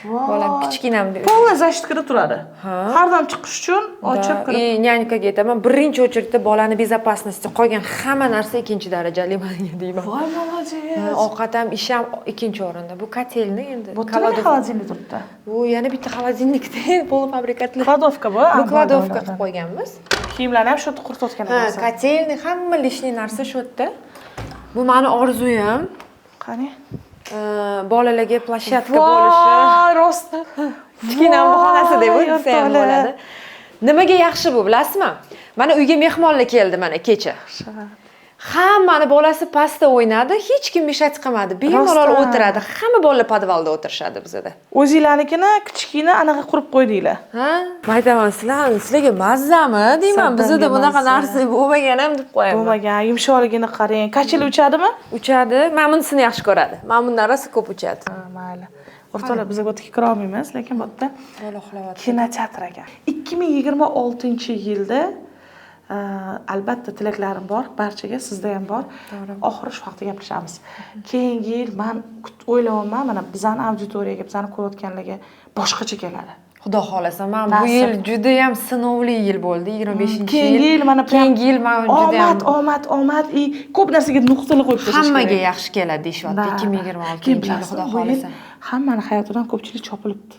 Bolam kichkinam. Полный защитка da turadi. Har doim chiqish uchun ochib kirib. И нянька ga aytaman, birinchi очередь da bolani безопасности, qolgan hamma narsa ikkinchi darajali menga deyman. Voy, молодец. Ovqat ham, ish ham ikkinchi o'rinda. Bu котельный endi. Bu nima холодильник turibdi? Bu yana bitta холодильник da полуфабрикат lar. Кладовка bu. Bu кладовка qilib qo'yganmiz. Kiyimlarni ham shu yerda quritayotgan Ha, ekansiz. котельный, hamma лишний narsa shu yerda. Bu mani orzuyim. Qani? Bolalarga площадка bo'lishi. Voy, rost. Kichkinam xonasi deb o'tsa ham bo'ladi. Nimaga yaxshi bu, bilasizmi? Mana uyga mehmonlar keldi mana kecha. Hammani bolasi pastda o'ynadi, hech kim мешать qilmadi. Bemalol o'tiradi. Hamma bolalar podvalda o'tirishadi bizada. O'zinglarnikini kichkina anaqa qurib qo'ydinglar. Ha? Men aytaman, sizlarga mazzami deyman. Bizada bunaqa narsa bo'lmagan ham deb qo'yaman. Bo'lmagan, yumshoqligini qarang. Качели uchadimi? Uchadi. Mana bunisini yaxshi ko'radi. Mana bundan rosa ko'p uchadi. Ha, mayli. O'rtoqlar, biz bu yerga kira olmaymiz, lekin bu yerda Bola uxlayapti. kinoteatr ekan. 2026-yilda albatta tilaklarim bor barchaga, sizda ham bor. Oxiri shu haqida gaplashamiz. Keyingi yil man o'ylayapman, mana bizani auditoriyaga, bizani ko'rayotganlarga boshqacha keladi. Xudo xohlasa, men bu Nasib. yil juda ham sinovli yil bo'ldi, 25-yil. Keyingi yil mana keyingi yil men juda ham omad, omad, omad и ko'p narsaga nuqtalar qo'yib tashlash hammaga kerak. yaxshi keladi deyishyapti 2026-yil, Bilasizmi, Xudo bu yil xohlasa. hammani hayotidan ko'pchilik chopilibdi.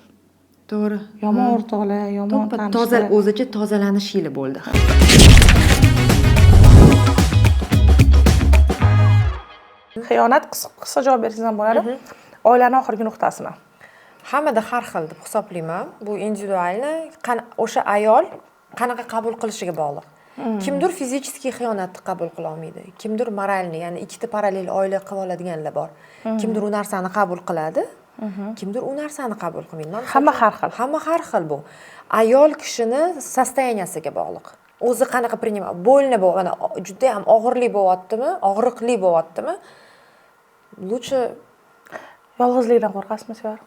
To'g'ri. Yomon o'rtoqlar, yomon To'ppa tanishlar. toza, o'zicha tozalanish yili bo'ldi. Xiyonat, qisqa javob bersangiz ham bo'ladi. Oilani oxirgi nuqtasini. Hammada har xil deb hisoblayman. Bu индивидуально, o'sha ayol qanaqa qabul qilishiga bog'liq. Kimdir fizический xiyonatni qabul qila olmaydi, kimdir моральный, ya'ni ikkita parallel oila qilib oladiganlar bor. Kimdir u narsani qabul qiladi, kimdir u narsani qabul qilmaydi. Man Hamma har xil. Hamma har xil bu. Ayol kishini состояния siga bog'liq. O'zi qanaqa принимать, больно bo'l, mana juda ham og'irli bo'lyaptimi, og'riqli bo'lyaptimi? Лучше Yolg'izlikdan qo'rqasizmi, Sevara?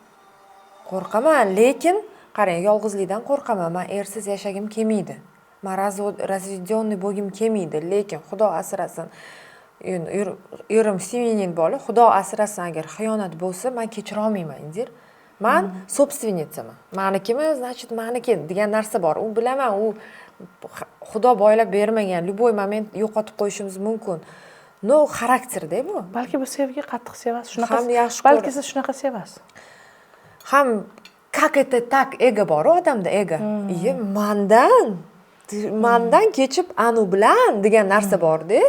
Qo'rqaman, lekin qarang, yolg'izlikdan qo'rqaman. Man ersiz yashagim kelmaydi. Man разведенный bo'lgim kelmaydi, lekin xudo asrasin, endi erim семьянин bola, xudo asrasin, agar xiyonat bo'lsa, man kechirolmayman, Indira. Man собственница man, manikimi, значит, maniki degan narsa bor. U bilaman, u xudo boylab bermagan, любой момент yo'qotib qo'yishimiz mumkin, но xarakterda bu. Balki bu sevgi, qattiq sevasiz shunaqa. Ham yaxshi Balki siz shunaqa sevasiz. Ham как это так, эго bor odamda, эго. Iye, mandan kechib anu bilan degan narsa borda.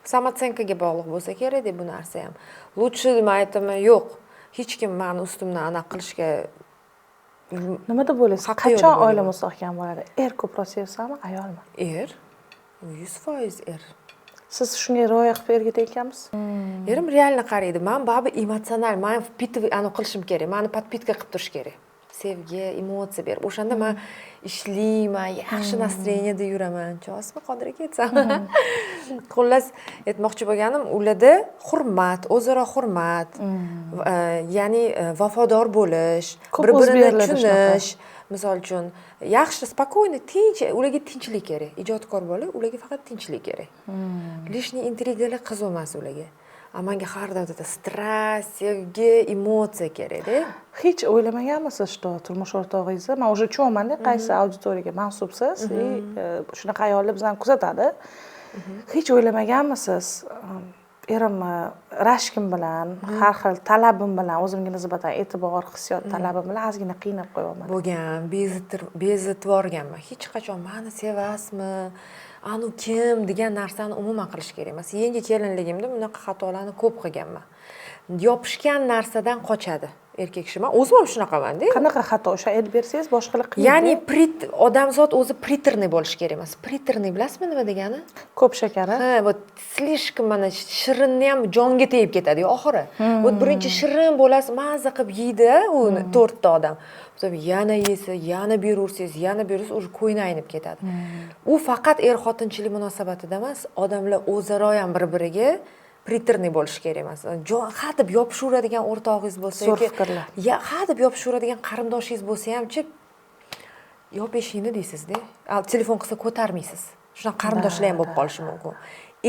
Самооценка ga bog'liq bo'lsa kerakda bu narsa ham. Лучше man aytaman, yo'q, hech kim mani ustimdan anaqa qilishga Nima deb o'ylaysiz, haqqi yo'q qachon deb oila o'ylayman. mustahkam bo'ladi? Er ko'proq sevsami, ayolmi? Er, 100% er. Siz shunga rioya qilib erga tekkanmisiz? Erim реально qaraydi. Man baribir emotsional, man впитывать anaqa qilishim kerak, mani подпитка qilib turish kerak, sevgi, emotsiya berib. O'shanda man ishlayman, yaxshi настроение da yuraman. Tushunasizmi, Qodir aka, aytsam. Xullas, aytmoqchi bo'lganim, ularda hurmat, o'zaro hurmat, ya'ni vafodor bo'lish, Ko'p bir birini o'zbeklarda shunaqa. tushunish. Misol uchun, yaxshi, спокойно, tinch, ularga tinchlik kerak. Ijodkor bola, ularga faqat tinchlik kerak, лишний intrigalar qiziq emas ularga. А manga har doim страсть, sevgi, emotsiya kerakda. Hech o'ylamaganmisiz, что turmush o'rtog'ingizni, man уже tushunyapmanda, qaysi auditoriyaga mansubsiz и shunaqa ayollar bizani kuzatadi, hech o'ylamaganmisiz, erimni rashkim bilan, har xil talabim bilan, o'zimga nisbatan e'tibor, hissiyot talabim bilan ozgina qiynab qo'yyapman? Bo'lgan, bezitib yuborganman. Hech qachon mani sevasizmi, anu kim degan narsani umuman qilish kerak emas. Yangi kelinligimda bunaqa xatolarni ko'p qilganman. Yopishgan narsadan qochadi erkak kishi. Man o'zim ham shunaqamanda. Qanaqa xato, o'sha aytib bersangiz, boshqalar qiyindi. Ya'ni odamzod o'zi приторный bo'lishi kerak emas. Приторный bilasizmi nima degani? Ko'p shakari. Ha, вот слишком mana shirinni ham jonga tegib ketadi oxiri. Вот birinchi shirin bo'lasiz, maza qilib yeydi uni to'rtta odam. Потом yana yesa, yana beraversangiz, yana beraversangiz, уже ko'ngli aynib ketadi. U faqat er xotinchilik munosabatida emas, odamlar o'zaro ham bir biriga приторный bo'lishi kerak emas. Jon hadeb yopishaveradigan o'rtog'ingiz bo'lsa Zo'r yoki fikrlar. ya hadeb yopishaveradigan qarindoshingiz bo'lsa hamchi, yop eshikni deysizda. Telefon qilsa ko'tarmaysiz. Shunaqa qarindoshlar ham bo'lib qolishi mumkin.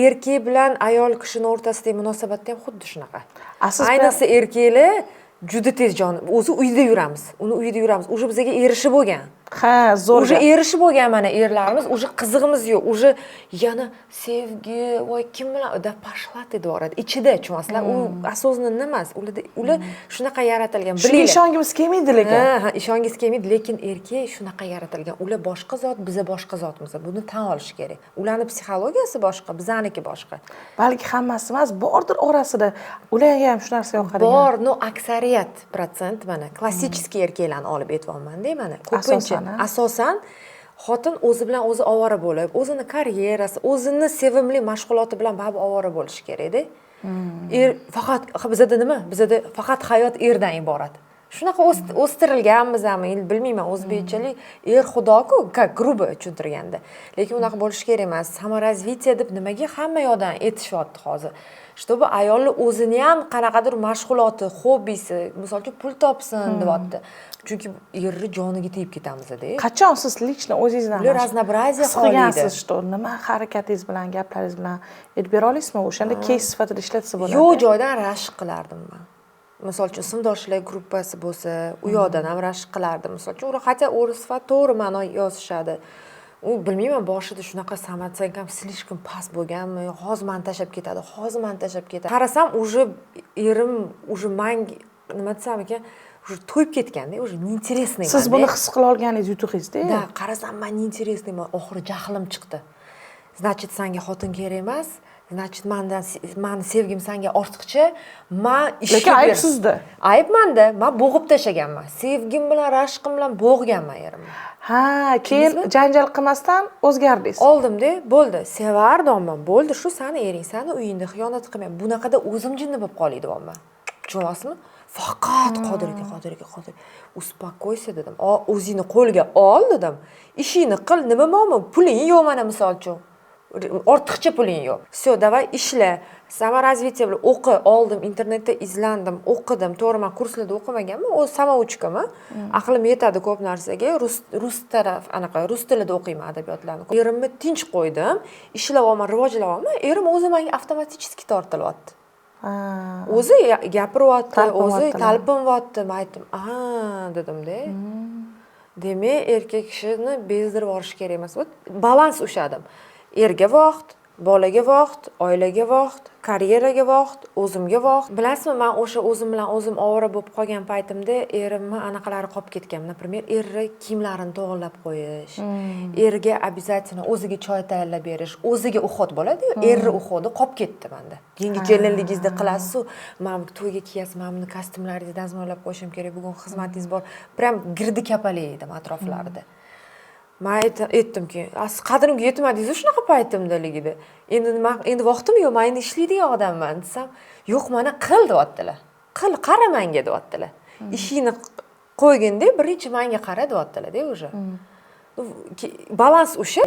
Erkak bilan ayol kishini o'rtasidagi munosabatda ham xuddi shunaqa. A siz Ayniqsa erkaklar juda tez jon, o'zi uyda yuramiz. Uni uyda yuramiz. Уже bizga erishib bo'lgan. Ha, zo'r Уже gap. erishib bo'lgan mana erlarimiz, уже qizig'imiz yo'q. Уже yana sevgi, voy, kim bilan да пошла ты deb yuboradi. Ichida, tushunyapsizlar? U осознанно emas. Ularda, ular shunaqa yaratilgan. Shunga Bilinglar. ishongimiz kelmaydi lekin. Ha, ishongingiz kelmaydi, lekin erkak shunaqa yaratilgan. Ular boshqa zot, biza boshqa zotmiz. Buni tan olish kerak. Ularni psixologiyasi boshqa, bizaniki boshqa. Balki hammasi emas, bordir orasida ularga ham shu narsa yoqadigan. Bor, но aksariyat процент, mana klassический erkaklarni olib aytyapman-da, mana ko'pincha Asosan, a? asosan xotin o'zi bilan o'zi ovora bo'lib, o'zini karyerasi, o'zini sevimli mashg'uloti bilan baribir ovora bo'lishi kerakda. Er faqat bizada nima? Bizada faqat hayot erdan iborat. Shunaqa o'stirilganmizmi, endi bilmayman, o'zbekchalik er xudoku, как грубо tushuntirganda. Lekin unaqa bo'lishi kerak emas. Саморазвитие deb nimaga hamma yoqdan aytishyapti hozir? Чтобы ayolni o'zini ham qanaqadir mashg'uloti, hobbisi, misol uchun, pul topsin deyapti. Chunki erni joniga tegib ketamizda. Qachon siz лично o'zingizdan Ular разнообразие his qilgansiz, xohlaydi. что nima harakatingiz bilan, gaplaringiz bilan aytib bera olasizmi? O'shanda кейс sifatida ishlatsa bo'ladi. Yo'q joydan rashk qilardim man. Misol uchun, sinfdoshlar gruppasi bo'lsa, u yoqdan ham rashk qilardim. Misol uchun, ular хотя o'ris sifat to'g'ri ma'no yozishadi. U bilmayman, boshida shunaqa самооценка m слишком past bo'lganmi, hozir mani tashlab ketadi, hozir mani tashlab ketadi. Qarasam, уже erim уже manga, nima desam ekan, уже to'yib ketganda, уже неинтересный. Siz buni his qila olganingiz yutug'ingizda. Да, qarasam, man неинтересный man, oxiri jahlim chiqdi. Значит, sanga xotin kerak emas, значит, mandan, mani sevgim sanga ortiqcha, man ishga Lekin ayb sizda. Ayb manda, man bo'g'ib tashlaganman. Sevgim bilan, rashqim bilan bo'g'ganman erimni. Ha, keyin janjal qilmasdan o'zgardingiz. Oldimda, bo'ldi, sevardim, bo'ldi, shu sani ering, sani uyingda xiyonat qilmay, bunaqada o'zim jinni bo'lib qolay deyapman. Tushunyapsizmi? Faqat Qodir aka, Qodir aka, Qodir. Успокойся dedim. O'zingni qo'lga ol dedim. Ishingni qil, nima muammo? Puling yo'q mana, misol uchun. Ortiqcha puling yo'q. Всё, давай ishla. Саморазвитие bilan o'qi oldim, internetda izlandim, o'qidim. To'g'ri, man kurslarda o'qimaganman, o'zi самоучка man, aqlim yetadi ko'p narsaga. Rus taraf, anaqa rus tilida o'qiyman adabiyotlarni. Erimni tinch qo'ydim, ishlayapman, rivojlanyapman, erim o'zi menga avtomatически tortilyapti. O'zi gapiryapti, o'zi talpinyapti. Man aytdim, a dedimda, demak erkak kishini bezdirib yuborish kerak emas. Вот balans ushladim: erga vaqt, bolaga vaqt, oilaga vaqt, karyeraga vaqt, o'zimga vaqt. Bilasizmi, man o'sha o'zim bilan o'zim ovora bo'lib qolgan paytimda erimni anaqalari qolib ketgan. Например, erni kiyimlarini to'g'irlab qo'yish, erga обязательно o'ziga choy tayyorlab berish, o'ziga уход bo'ladiyu, erni уход i qolib ketdi manda. Yangi kelinligingizda qilasizu, mana bu to'yga kiyasiz, mana buni kostyumlaringizni dazmollab qo'yishim kerak, bugun xizmatingiz bor. Прям girdi kapalak edim atroflarida. Man aytdimki, siz qadrimga yetmadingizu shunaqa paytimdaligida, endi nima, endi vaqtim yo'q, man endi ishlaydigan odamman desam, yo'q, mana qil deyaptilar, qil, qara manga deyaptilar, ishingni qo'yginda, birinchi manga qara deyaptilarda. Уже balans o'sha.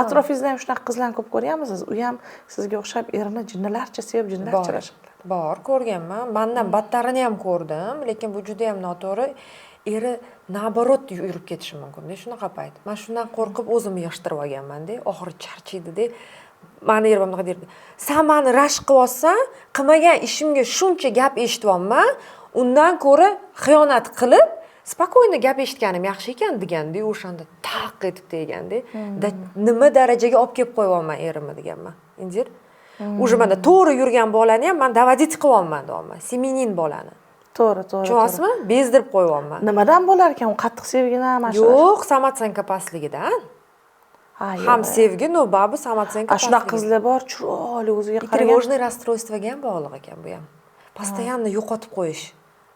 Atrofingizda ham shunaqa qizlarni ko'p ko'rganmisiz? U ham sizga o'xshab erini jinnilarcha sevib, jinnilarcha rashk qiladi. Bor, ko'rganman, mandan battarini ham ko'rdim, lekin bu juda yam noto'g'ri. Eri наоборот yurib ketishi mumkinda shunaqa payt. Man shundan qo'rqib o'zimni yig'ishtirib olganmanda. Oxiri charchaydida. Mani erim bunaqa derdi: san mani rashk qilyapsan, qilmagan ishimga shuncha gap eshityapman, undan ko'ra xiyonat qilib спокойно gap eshitganim yaxshi ekan, deganda, o'shanda taq etib teganda, nima darajaga olib kelib qo'yyapman erimni deganman. Indira, уже mana to'g'ri yurgan bolani ham man доводить qilyapman, deyapman, семьянин bolani. To'g'ri, to'g'ri. Tushunyapsizmi, bezdirib qo'yyapman. Nimadan bo'lar ekan u? Qattiq sevgidan mana shu? Yo'q, самооценка pastligidan. Ham sevgi, но baribir самооценка. Shunaqa qizlar bor, chiroyli, o'ziga qaragan. Тревожный расстройство ga ham bog'liq ekan bu ham. Постоянно yo'qotib qo'yish,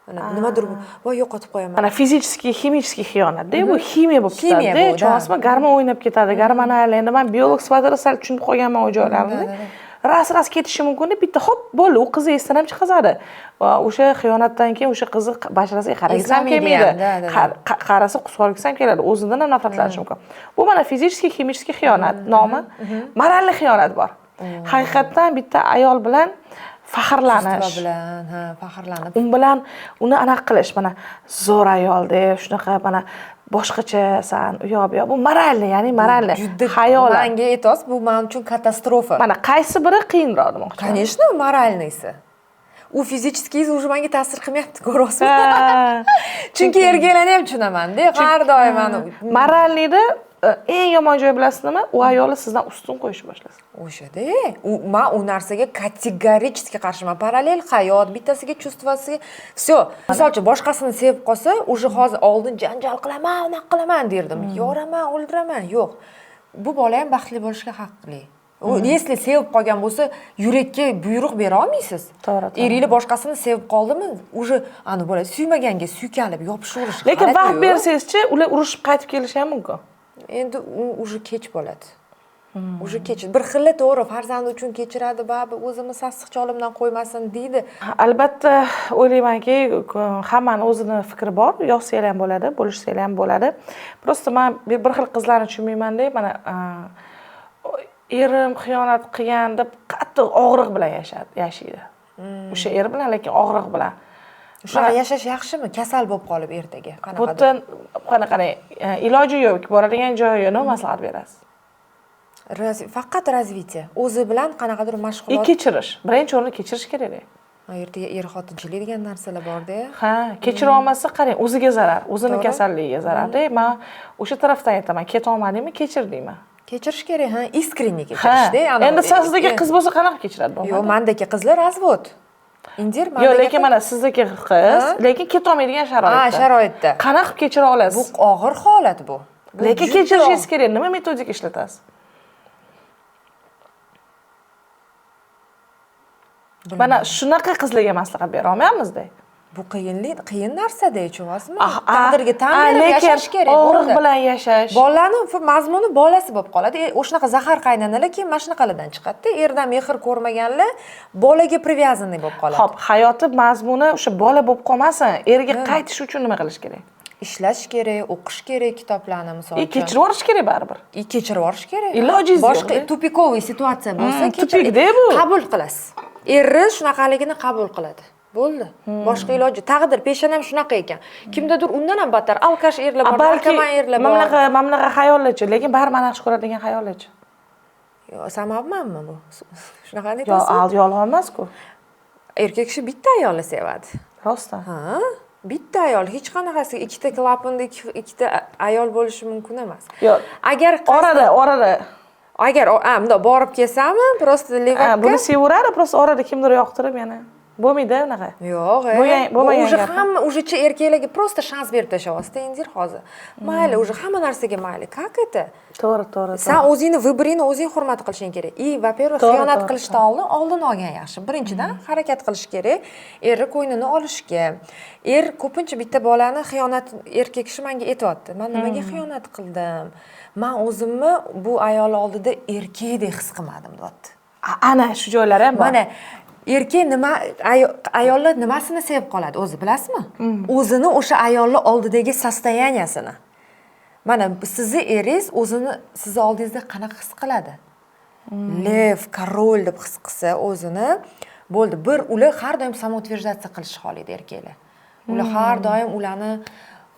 mana nimadir, voy, yo'qotib qo'yaman. Mana физический, химический xiyonatda, bu ximiya bo'lib ketadida, tushunyapsizmi? Gormon o'ynab ketadi, gormonal. Endi man biolog sifatida sal tushunib qolganman u joylarini. Ras ras ketishi mumkin, bitta hop, bo'ldi, u qizni esdan ham chiqazadi. Va o'sha xiyonatdan keyin o'sha qizni basharasiga qaragisi ham kelmaydi, qarasa qusib ham keladi, o'zidan ham nafratlanishi mumkin. Bu mana физический, химический xiyonat nomi. Моральный xiyonat bor, haqiqatdan bitta ayol bilan faxrlanish. Bilan, ha, faxrlanib. U bilan uni anaqa qilish, mana zo'r ayol deb, shunaqa, mana boshqachasan, u yoq bu yoq, bu моральный, ya'ni моральный. Juda. Xayolan. Manga aytyapsiz, bu man uchun katastrofa. Mana qaysi biri qiyinroq demoqchiman. Конечно, моральный si. U физический уже manga ta'sir qilmayapti, ko'ryapsizmi, chunki erkaklarni ham tushunamanda, har doim Моральный da eng yomon joyi bilasizmi nima? U ayoli sizdan ustun qo'yishni boshlasa. O'shada u man u narsaga категорически qarshiman. Parallel hayot, bittasiga чувство siga, все. Misol uchun, boshqasini sevib qolsa, уже hozir, oldin janjal qilaman, unaqa qilaman derdim, yoraman, o'ldiraman. Yo'q, bu bola ham baxtli bo'lishga haqli. U если sevib qolgan bo'lsa, yurakka buyruq bera olmaysiz. To'g'ri, to'g'ri. Eringiz boshqasini sevib qoldimi, уже ani bo'ladi, suymaganga suykalib yopishaverish Lekin vaqt g'alati-yu. bersangizchi, ular urushib qaytib kelishi ham mumkin. Endi u уже kech bo'ladi, уже kech. Bir xili, to'g'ri, farzandi uchun kechiradi, baribir o'zimni sassiq cholimdan qo'ymasin deydi. Albatta, o'ylaymanki, hammani o'zini fikri bor, yozsanglar ham bo'ladi, bo'lishsanglar ham bo'ladi. Просто man bir xil qizlarni tushunmaymanda, mana erim xiyonat qilgan deb qattiq og'riq bilan yashaydi o'sha eri bilan, lekin og'riq bilan. Shunaqa yashash yaxshimi, kasal bo'lib qolib ertaga Bu qanaqadir? yerda qanaqa, iloji yo'q, boradigan joyi yo'q, nima maslahat berasiz? Faqat развитие, o'zi bilan qanaqadir И mashg'ulot. Kechirish, birinchi o'rinda kechirish kerak. Ha, ertaga er xotinchilik degan narsalar borda. Ha, kechira olmasa, qarang, o'ziga zarar, o'zini kasalligiga zararda. Man o'sha tarafdan aytaman, ketolmadingmi, kechir deyman. Kechirish kerak, ha, искренне Ha, kechirishda. Endi sizdagi qiz bo'lsa, qanaqa kechiradi? Yo'q, Bo'lmadi. Mandagi qizlar развод, Indira. Yo'q, Mandagi lekin mana sizdagi qiz, Ha? lekin ketolmaydigan sharoitda. Ha, sharoitda. Qanaqa qilib kechira olasiz? Bu og'ir holat bu. Bu Lekin juda kechirishingiz kerak. Nima metodika ishlatasiz? Mana shunaqa qizlarga maslahat bera olmayapmizda. Bu qiyinlik, qiyin narsada, tushunyapsizmi? Ah, Taqdirga tan ah, berib lekin yashash kerak. Og'riq Bo'ldi. bilan yashash. Bolalarni mazmuni bolasi bo'lib qoladi. O'shanaqa zahar qaynanalar keyin mana shunaqalardan chiqadida. Erdan mehr ko'rmaganlar bolaga привязанный bo'lib qoladi. Xo'p, hayoti mazmuni o'sha bola bo'lib qolmasin, erga qaytish uchun nima qilish kerak? Ishlash kerak, o'qish kerak kitoblarni, misol И uchun. kechirib yuborish kerak baribir. И kechirib yuborish kerak. Ilojingiz Boshqa yo'q-da. Тупиковый ситуация bo'lsa, Тупик -da bu. Qabul qilasiz. Eri shunaqaligini qabul qiladi. Bo'ldi. Boshqa iloji, taqdir, peshonam shunaqa ekan. Kimdadir undan ham battar алкаш erlar A, bor, balki наркоман erlar mana bor. bunaqa, mana bunaqa xayollarchi, lekin baribir mani yaxshi ko'radi degan xayollarchi. Yo, samabmanmi bu? Shunaqa Yo, aytasizmi? Yolg'on emas-ku. Erkak kishi bitta ayolni sevadi. Rostdan. Ha, bitta ayol, hech qanaqasi ikkita klapanda ikkita ayol bo'lishi mumkin emas. Yo'q. Agar Orada, orada. Agar bundoq borib kelsami, просто Ha, левак ka buni sevaveradi, просто orada kimdir yoqtirib yana. Bo'lmaydi unaqa. Yo'q, e. Bo'lmagan Уже gap. hamma уже erkaklarga просто shans berib tashlayapsizda, Indira, hozir. Mayli, уже hamma narsaga mayli. Как это? To'g'ri, to'g'ri. San o'zingni выбор ingni o'zing hurmat qilishing kerak. И, во-первых, xiyonat qilishdan oldin oldini olgan yaxshi. Birinchidan, harakat qilish kerak erni ko'nglini olishga. Er ko'pincha bitta bolani xiyonat, erkak kishi menga aytyapti: "Man nimaga xiyonat qildim? Man o'zimni bu ayol oldida erkakdek his qilmadim", deyapti. Ana shu joylari ham bor. Mana erkak nima, ayollar nimasini sevib qoladi o'zi, bilasizmi? O'zini o'sha ayolni oldidagi состояния sini. Mana sizni eringiz o'zini sizni oldingizda qanaqa his qiladi? Лев, король deb his qilsa o'zini, bo'ldi. Bir ular har doim самоутверждаться qilishni xohlaydi erkaklar. Ular har doim ularni: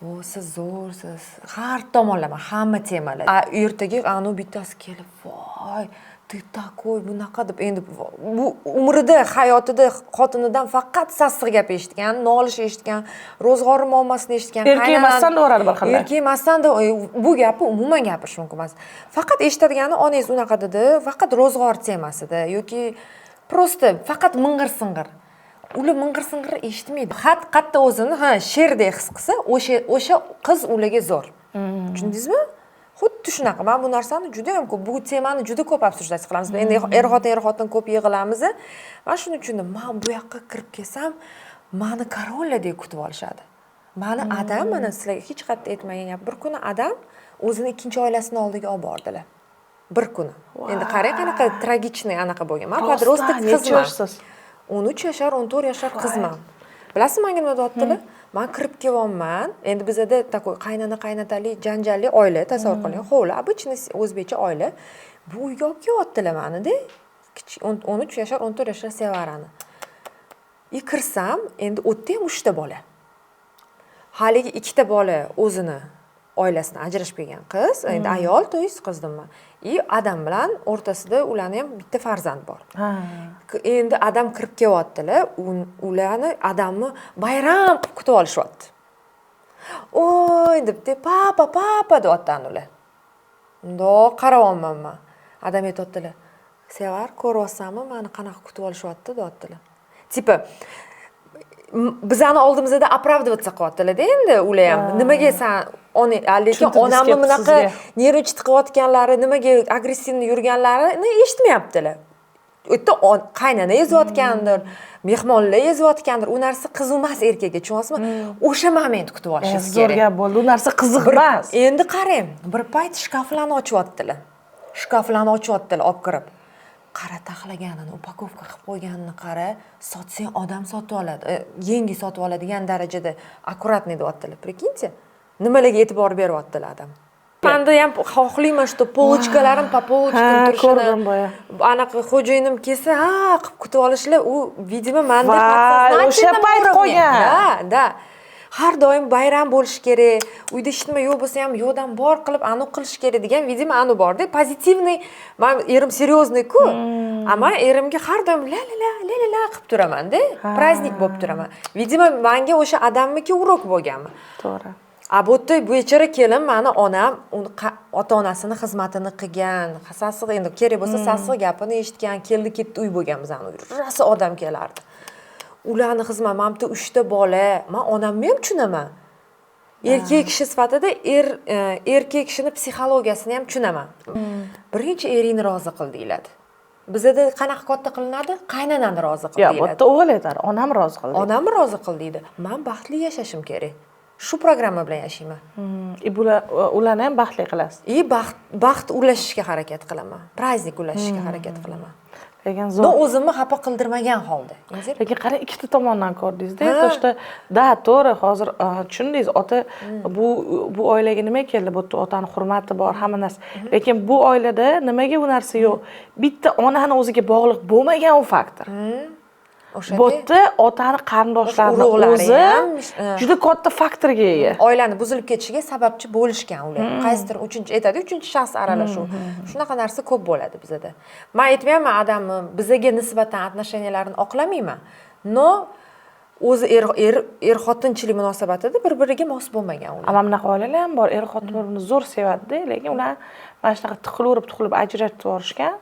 "O, siz zo'rsiz", har tomonlama, hamma temalar. A ertaga anavi bittasi kelib: "Voy, ты такой", bunaqa deb, endi bu umrida, hayotida xotinidan faqat sassiq gap eshitgan, nolish eshitgan, ro'zg'or muammosini eshitgan. Erkak emassan deyaveradi bir xilda. Erkak emassan da, bu gapni umuman gapirish mumkin emas. Faqat eshitadigani: "Onangiz unaqa dedi", faqat ro'zg'or temasida yoki просто faqat ming'ir sing'ir. Ular ming'ir sing'ir eshitmaydi. Qayerda o'zini, ha, sherdek his qilsa, o'sha qiz ularga zo'r. Tushundingizmi? Xuddi shunaqa. Man bu narsani juda yam ko'p, bu temani juda ko'p обсуждать qilamiz endi, er xotin, er xotin ko'p yig'ilamiz. Man shuni tushundim: man bu yoqqa kirib kelsam, mani король lardek kutib olishadi. Mani adam, mana sizlarga hech qayerda aytmagan gap, bir kuni adam o'zini ikkinchi oilasini oldiga olib bordilar bir kuni. Endi qarang, qanaqa трагичный anaqa bo'lgan. Man Rostdan, подросток necha qizman. yoshsiz? 13 yashar, 14 yashar qizman. Bilasizmi, manga nima deyaptilar? Man kirib kelyapman, endi bizada такой qaynona qaynotalik janjalli oila, tasavvur qiling, hovli, обычный o'zbekcha oila. Bu uyga olib kelyaptilar manida, kichik 13 yashar, 14 yashar Sevarani. И kirsam, endi u yerda ham uchta bola, haligi ikkita bola o'zini oilasidan ajrashib kelgan qiz, endi ayol, то есть qiz deyman, и adam bilan o'rtasida ularni ham bitta farzand bor. Endi adam kirib kelyaptilar, ularni, adamni bayram qilib kutib olishyapti. "Oy", debdi, "Папа, папа", deyapti ular. Mundoq qarayapman man. Adam aytyaptilar: "Sevar, ko'ryapsanmi, mani qanaqa kutib olishyapti", deyaptilar. Типа bizani oldimizda оправдываться qilyaptilarda endi ular ham, nimaga san ona, lekin Tushuntirgisi onamni kelibdi bunaqa sizga. нервничать qilayotganlari, nimaga агрессивный yurganlarini eshitmayaptilar. U yerda qaynona ezayotgandir, mehmonlar ezayotgandir, u narsa qiziq emas erkakka, tushunyapsizmi? O'sha moment kutib olishingiz Zo'r kerak. gap bo'ldi, u narsa qiziq emas. Endi qarang, bir payt shkaflarni ochyaptilar, shkaflarni ochyaptilar olib kirib: "Qara, taxlaganini, упаковка qilib qo'yganini qara, sotsang odam sotib oladi, yangi sotib oladigan darajada аккуратный", deyaptilar. Прикиньте, nimalarga e'tibor beryaptilar adam. Manda ham xohlayman, что полочка larim по полочкам Ha, turishini. Ko'rdim boya. Anaqa xo'jayinim kelsa, ha qilib kutib olishlar, u, видимо, manda Voy, o'sha подсознательном payt уровне. qolgan. Да, har doim bayram bo'lishi kerak, uyda hech nima yo'q bo'lsa ham, yo'qdan bor qilib anu qilish kerak degan, видимо, anu borda, позитивный. Man erim серьезный ku, а man erimga har doim la la la la la la qilib turamanda, праздник bo'lib turaman. Видимо, manga o'sha adamniki урок bo'lganmi. To'g'ri. A bu yerda bechora kelin, mani onam, uni ota onasini xizmatini qilgan, sassiq, endi kerak bo'lsa sassiq gapini eshitgan, keldi ketdi uy bo'lgan bizani uy, rosa odam kelardi. Ularni xizmat, mana bitta uchta bola, man onamni ham tushunaman erkak kishi sifatida, erkak kishini psixologiyasini ham tushunaman. Birinchi eringni rozi qil deyiladi bizada. Qanaqa katta qilinadi? Qaynonani rozi qil Yo'q, bu deyiladi. yerda o'g'il aytadi, onam rozi qildi. Onamni rozi qil deydi. Man baxtli yashashim kerak, shu programma bilan yashayman. И bular, ularni ham baxtli qilasiz. И baxt ulashishga harakat qilaman, праздник ulashishga harakat qilaman. Lekin Но zo'r. o'zimni xafa qildirmagan holda. Inzir. Lekin qarang, ikkita tomondan ko'rdingizda. То что да, to'g'ri, hozir tushundingiz, ota bu oilaga nima keldi? Bu yerda otani hurmati bor, hamma narsa. Lekin bu oilada nimaga bu narsa yo'q? Bitta onani o'ziga bog'liq bo'lmagan u faktor. O'shanda Bu yerda otani qarindoshlarini urug'lari o'zi ham, juda katta faktorga ega. Oilani buzilib ketishiga sababchi bo'lishgan ular. Qaysidir uchinchi aytadi, uchinchi shaxs aralashuv. Shunaqa narsa ko'p bo'ladi bizada. Man aytmayapman, odamni bizaga nisbatan отношения larini oqlamayman. Но o'zi er xotinchilik munosabatida bir biriga mos bo'lmagan ular. Amma bunaqa oilalar ham bor, er xotin bir birini zo'r sevadida, lekin ular mana shunaqa tiqilaverib, tiqilib ajratib yuborishgan.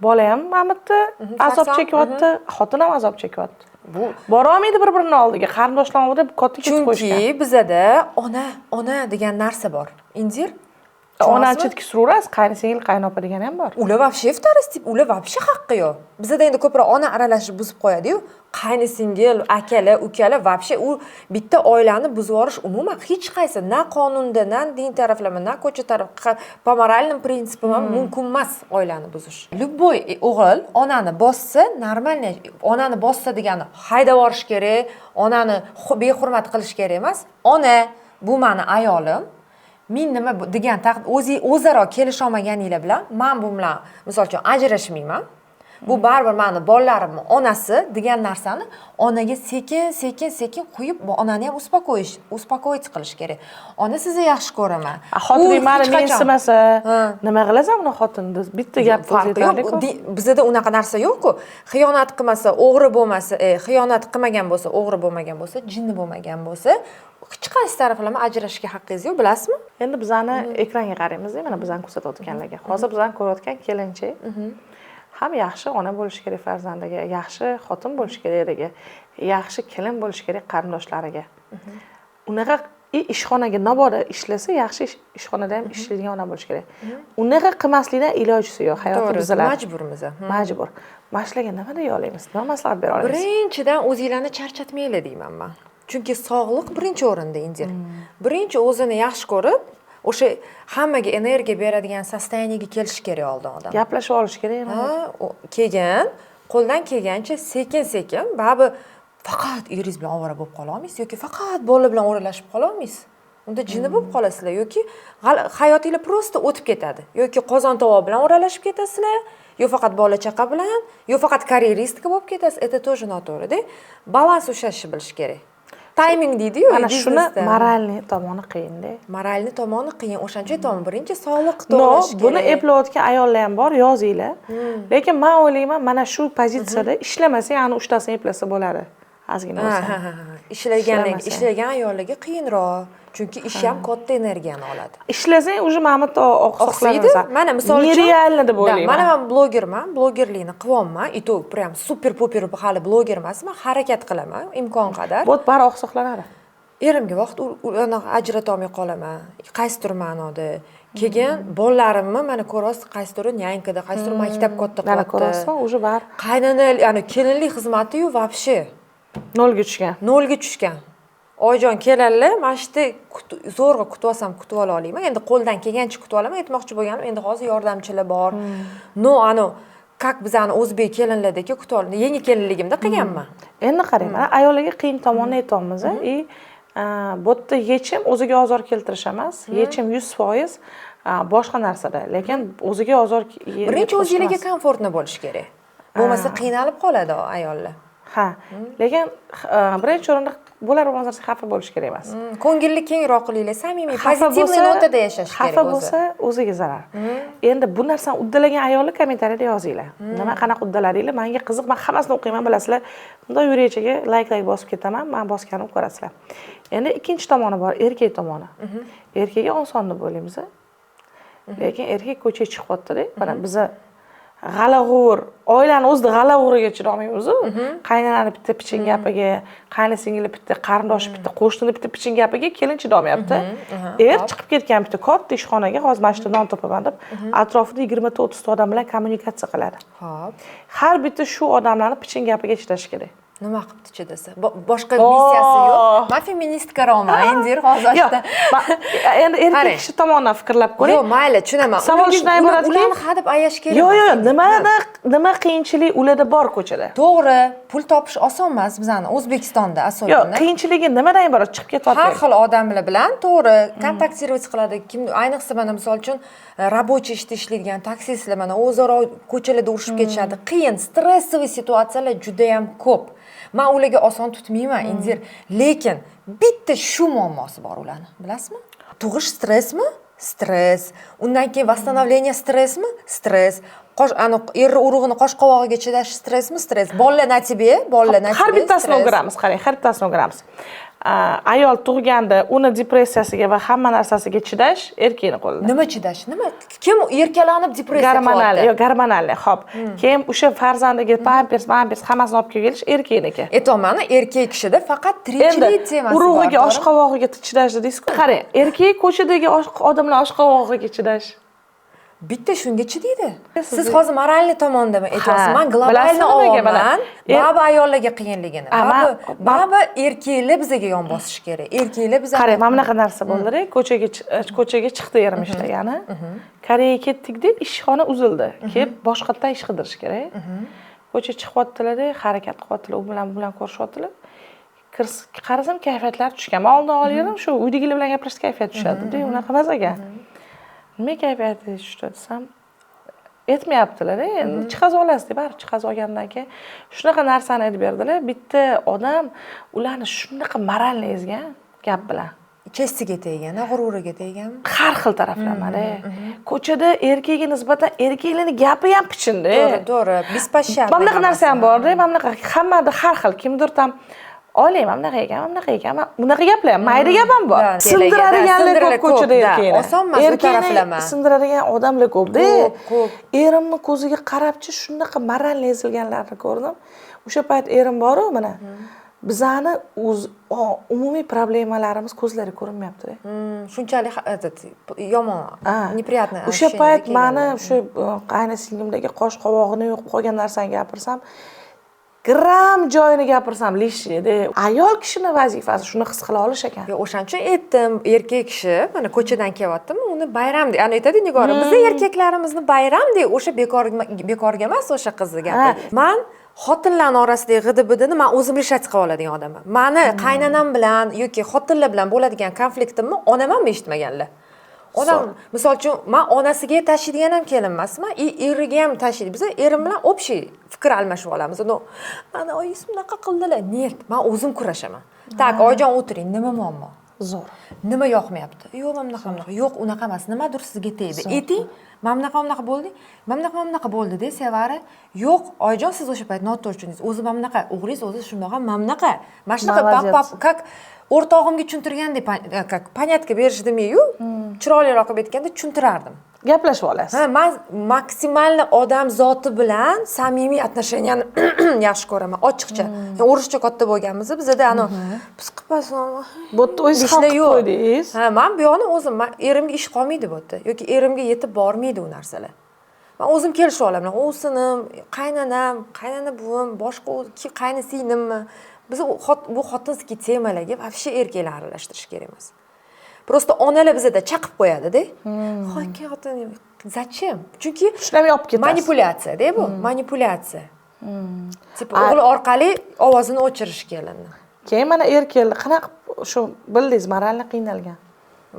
Bola ham mana bu yerda azob chekyapti, xotin ham azob chekyapti. Bu Borolmaydi bir birini oldiga, qarindoshlar oldida katta ketib qo'yishgan. Chunki bizada ona, ona degan narsa bor. Indir. Onani chetga suraverasiz, qaynisingil, qaynopa degani ham bor. Ular вообще второстеп, ular вообще haqqi yo'q. Bizada endi ko'proq ona aralashib buzib qo'yadi-yu, qaynisingil, akalar, ukalar вообще u bitta oilani buzib yuborish umuman hech qaysi na qonunda, na din taraflama, na ko'cha taraf, по моральным принципам ham mumkin emas oilani buzish. Любой o'g'il onani bossa, нормально, onani bossa degani haydab yuborish kerak, onani behurmat qilish kerak emas. Ona, bu mani ayolim, men nima degan o'zi o'zaro kelisholmaganinglar bilan man bu bilan, misol uchun, ajrashmayman, bu baribir mani bolalarimni onasi degan narsani onaga sekin, sekin, sekin quyib, bu onani ham успокоить qilish kerak. Ona, sizni yaxshi ko'raman. Xotining U mani hech qachon- mensimasa, Ha. nima qilasan uni xotinni? Bitta gap Farqi yo'q. yetarli-ku. Bizada unaqa narsa yo'q-ku. Xiyonat qilmasa, o'g'ri bo'lmasa, xiyonat qilmagan bo'lsa, o'g'ri bo'lmagan bo'lsa, jinni bo'lmagan bo'lsa, hech qaysi taraflama ajrashishga haqqingiz yo'q, bilasizmi? Endi bizani ekranga qaraymiz, mana bizani kuzatayotganlarga. Hozir bizani ko'rayotgan kelinchak ham yaxshi ona bo'lishi kerak farzandiga, yaxshi xotin bo'lishi kerak eriga, yaxshi kelin bo'lishi kerak qarindoshlariga. Unaqa ishxonaga mabodo ishlasa, yaxshi ishxonada ham ishlaydigan ona bo'lishi kerak. Unaqa qilmaslikdan ilojisi yo'q, hayoti buziladi. Majburmiz. Majbur. Mana shularga nima deya olamiz? Nima maslahat bera olamiz? Birinchidan, o'zinglarni charchatmanglar deyman man. Chunki sog'liq birinchi o'rinda, Indira. Birinchi o'zini yaxshi ko'rib, o'sha hammaga energiya beradigan состояние ga kelishi kerak oldin odam. Gaplashib olish kerak. Ha, keyin qo'ldan kelgancha sekin sekin, baribir faqat eringiz bilan ovora bo'lib qola olmaysiz yoki faqat bola bilan o'ralashib qola olmaysiz. Unda jinni bo'lib qolasizlar yoki hayotinglar просто o'tib ketadi. Yoki qozon tovoq bilan o'ralashib ketasizlar, yo faqat bola chaqa bilan, yo faqat karyeristka bo'lib ketasiz. Это тоже noto'g'ri-da. Balans ushlashni bilish kerak. Timing deydi-yu Mana shuni biznesda. Моральный tomoni qiyinda. Моральный tomoni qiyin. O'shaning uchun aytyapman, birinchi sog'liq Но, to'g'rilash buni kerak. eplayotgan ayollar ham bor, yozinglar. Lekin men o'ylayman, mana shu pozitsiyada ishlamasa, ya'ni uchtasini eplasa bo'ladi. Ozgina Ha, bo'lsa. ha. Ishlagan Ishlamasang. Ishlagan ayollarga qiyinroq. Chunki ish ham katta energiyani oladi. Ishlasang, уже mana bu Oqsaydi. Mana misol uchun Нереально deb Да, o'ylayman. Mana men blogerman, blogerlikni qilyapman. И то прям супер-пупер hali bloger emasman, harakat qilaman imkon qadar. Вот bari oqsoqlanadi. Erimga vaqt anaqa ajrata olmay qolaman. Qaysidir ma'noda. Keyin bolalarimni mana ko'ryapsiz, qaysidir нянька da, qaysidir maktab katta Mana qilyapti. ko'ryapsizmi, уже bar Qaynona, ya'ni kelinlik xizmati-yu вообще nolga tushgan. Nolga tushgan. Oyijon keladilar, mana shu yerda zo'rg'a kutib olsam kutib ola olmayman. Endi qo'ldan kelgancha kutib olaman. Aytmoqchi bo'lganim, endi hozir yordamchilar bor. Но, anu, как bizani o'zbek kelinlardek kutib ol, yangi kelinligimda qilganman. Endi qarang, mana ayollarga qiyin tomonini aytyapmiz, и bu yerda yechim o'ziga ozor keltirish emas, yechim 100% boshqa narsada, lekin o'ziga ozor Birinchi yetkazishmas. O'zinglarga комфортно bo'lishi kerak. Bo'lmasa qiynalib qoladi ayollar. Ha, lekin birinchi o'rinda bo'lar bo'lmas narsaga xafa bo'lish kerak emas. Ko'ngilni kengroq qilinglar, samimiy, Xafa позитивный bo'lsa, notada yashash kerak xafa o'zi. Bo'lsa o'ziga zarar. Endi bu narsani uddalagan ayollar kommentariyada yozinglar. Nima, qanaqa uddaladinglar? Menga qiziq, men hammasini o'qiyman, bilasizlar. Bunday yurakchaga layk layk bosib ketaman, men bosganimni ko'rasizlar. Endi ikkinchi tomoni bor, erkak tomoni. Erkakka oson deb o'ylaymiz. Lekin erkak ko'chaga chiqyapti-da. Mana biza g'ala-g'uvur, oilani o'zida g'ala-g'uvuriga chidolmaymiz-u. Qaynonani bitta piching gapiga, qaynisingili bitta, qarindoshi bitta, qo'shnini bitta piching gapiga kelin chidolmayapti. Er chiqib ketgan bitta katta ishxonaga, hozir mana shu yerda non topaman deb, atrofida 20 ta, 30 ta odam bilan kommunikatsiya qiladi. Hop. Har bitta shu odamlarni piching gapiga chidash kerak. Nima qilibdi chidasa? Boshqa missiyasi yo'q. Man feministka roman, Indira hozir. Yo'q, endi erkak kishi tomonidan fikrlab ko'ring. Yo'q, mayli, tushunaman. Savol shundan iboratki, ularni hadeb ayash kerak. Yo'q, yo'q, nimada nima qiyinchilik ularda bor ko'chada? To'g'ri, pul topish oson emas bizani O'zbekistonda asosan. Yo'q, qiyinchiligi nimadan iborat? Chiqib ketyapti. Har xil odamlar bilan to'g'ri контактировать qiladi. Kim, ayniqsa mana misol uchun рабочий ishda ishlaydigan taksistlar mana o'zaro ko'chalarda urushib ketishadi. Qiyin, стрессовый situatsiyalar juda ham ko'p. Man ularga oson tutmayman, Indira, lekin bitta shu muammosi bor ularni, bilasizmi? Tug'ish stressmi? Stress. Undan keyin восстановление stressmi? Stress. Qosh ani er urug'ini qosh qovog'iga chidash stressmi? Stress. Bolalar на тебе, bolalar на тебе. Har bittasini o'giramiz, qarang, har bittasini o'giramiz. Ayol tug'ganda uni depressiyasiga va hamma narsasiga chidash erkakni qo'lida. Nima chidash? Nima? Kim erkalanib depressiya Gormonal, yo'q, gormonal, xo'p. Keyin o'sha farzandiga pampers, pampers hammasini olib kelish erkakniki. Aytyapman, erkak kishida faqat tirikchilik temasi bor. Urug'iga, oshqovog'iga chidash dedingiz-ku. Qarang, erkak ko'chadagi odamlar oshqovog'iga chidash. Bitta shunga chidaydi. Siz hozir моральный tomondami aytyapsiz? Man globalni olyapman. Baribir ayollarga qiyinligini. Baribir erkaklar bizaga yon bosishi kerak. Erkaklar biza Qarang, mana bunaqa narsa bo'ldi-da, ko'chaga chiqdi erim ishlagani. Koreyaga ketdik deb ishxona uzildi. Kelib boshqatdan ish qidirish kerak. Ko'chaga chiqyaptilar-da, harakat qilyaptilar, u bilan bu bilan ko'rishyaptilar. Qarasam kayfiyatlari tushgan. Men oldin o'ylardim, shu uydagilar bilan gaplashsa kayfiyat tushadi-da, unaqa emas ekan. Nima kayfiyati tushdi desam, aytmayaptilar, endi chiqazib olasiz deb, baribir chiqazib olgandan keyin shunaqa narsani aytib berdilar. Bitta odam ularni shunaqa moralni ezgan gap bilan. Честь iga tegan, g'ururiga teganmi? Har xil taraflamada. Ko'chada erkakka nisbatan erkaklarning gapi ham pichinda. To'g'ri, to'g'ri, беспощадный. Mana bunaqa narsa ham borda, mana bunaqa hammada har xil, kimdir tam oilang mana bunaqa ekan, mana bunaqa ekan, bunaqa gaplar ham, mayda gap ham bor. Sindiradiganlar ko'p ko'chada erkakni. Oson emas u taraflama. Sindiradigan odamlar ko'p-da. Ko'p, ko'p. Erimni ko'ziga qarabchi shunaqa moralni ezilganlarni ko'rdim. O'sha payt erim bor-u, mana bizani o'z umumiy problemalarimiz ko'zlari ko'rinmayapti-da. Shunchalik этот yomon, неприятный. O'sha payt mani o'sha qayni singlimdagi qosh qovog'ini yo'q qolgan narsani gapirsam, gram joyini gapirsam лишний. Ayol kishini vazifasi shuni his qila olish ekan. Yo'q, o'shaning uchun aytdim, erkak kishi mana ko'chadan kelyaptimi, uni bayram deb, ana aytadi Nigora, biza erkaklarimizni bayram deb o'sha bekorga emas o'sha qizni gapi. Man xotinlarning orasidagi g'idi-bidini man o'zim решать qila oladigan odamman. Mani qaynonam bilan yoki xotinlar bilan bo'ladigan konfliktimni onam ham eshitmaganlar. Onam, misol uchun, man onasiga tashiydigan ham kelin emasman, и eriga ham tashiydi. Biz erim bilan общий fikr almashib olamiz. No, mana oyingiz bunaqa qildilar. Нет, man o'zim kurashaman. Так, oyijon o'tiring, nima muammo? Zo'r. Nima yoqmayapti? Yo'q, mana bunaqa, bunaqa. Yo'q, unaqa emas. Nimadir sizga tegdi. Ayting, mana bunaqa, bunaqa bo'ldi. Mana bunaqa, mana bunaqa bo'ldi de, Sevara. Yo'q, oyijon, siz o'sha payt noto'g'ri tushundingiz. O'zi mana bunaqa, o'g'lingiz o'zi shundoq ham mana bunaqa. Mana shunaqa Молодец. Как o'rtog'imga tushuntirgandek, как понятка berish demayyu, chiroyliroq qilib aytganda tushuntirardim. Gaplashib olasiz. Ha, man maksimalni odam zoti bilan samimiy отношения ni yaxshi ko'raman, ochiqcha. Yani o'rischa katta bo'lganmiz, bizada ano pisqipasan. Bu yerda o'zingiz hal qilib yo'q. qo'ydingiz. Ha, man bu yoqni o'zim, man erimga ish qolmaydi bu yerda yoki erimga yetib bormaydi u narsalar. Man o'zim kelishib olaman. O'sinim, qaynonam, qaynona buvim, boshqa qayni singlimmi. Biz bu xotinskiy temalarga вообще erkaklar aralashtirish kerak emas. Просто onalar bizada chaqib qo'yadi-da. Hoy, xotin, зачем? Chunki Shuni ham yopib ketasiz. Manipulyatsiya-da bu, manipulyatsiya. Типа o'g'il orqali ovozini o'chirish kelinni. Keyin mana er keldi. Qanaqa shu bildingiz, moralni qiynalgan?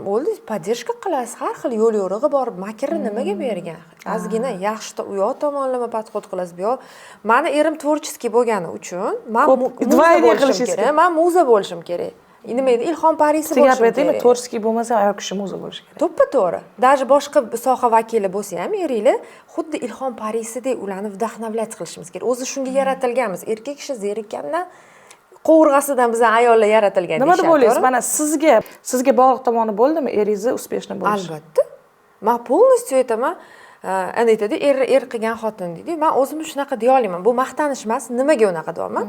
Bo'ldi, поддержка qilasiz, har xil yo'l yo'rig'i bor, makrni nimaga bergan? Ozgina yaxshi u yoq tomonlama подход qilasiz, bu yoq. Mani erim творческий bo'lgani uchun man Ko'p muza двойной bo'lishim qilishingiz kerak. kerak. Man muza bo'lishim kerak. Nima edi? Ilhom parisi Bitta gap bo'lishim aytaymi, kerak. творческий bo'lmasa ham ayol kishi muza bo'lishi kerak. To'ppa to'g'ri. Даже boshqa soha vakili bo'lsa ham eringlar xuddi Ilhom parisidek ularni вдохновлять qilishimiz kerak. O'zi shunga yaratilganmiz. Erkak kishi zerikkandan qovurg'asidan bizlar ayollar yaratilgan Nima deb deyishadi, o'ylaysiz? to'g'rimi? Mana sizga bog'liq tomoni bo'ldimi eringizni успешный bo'lishi? Albatta. Man полностью aytaman, ana aytadi, er er qilgan xotin deydi. Man o'zimni shunaqa deya olmayman, bu maqtanish emas. Nimaga unaqa deyapman?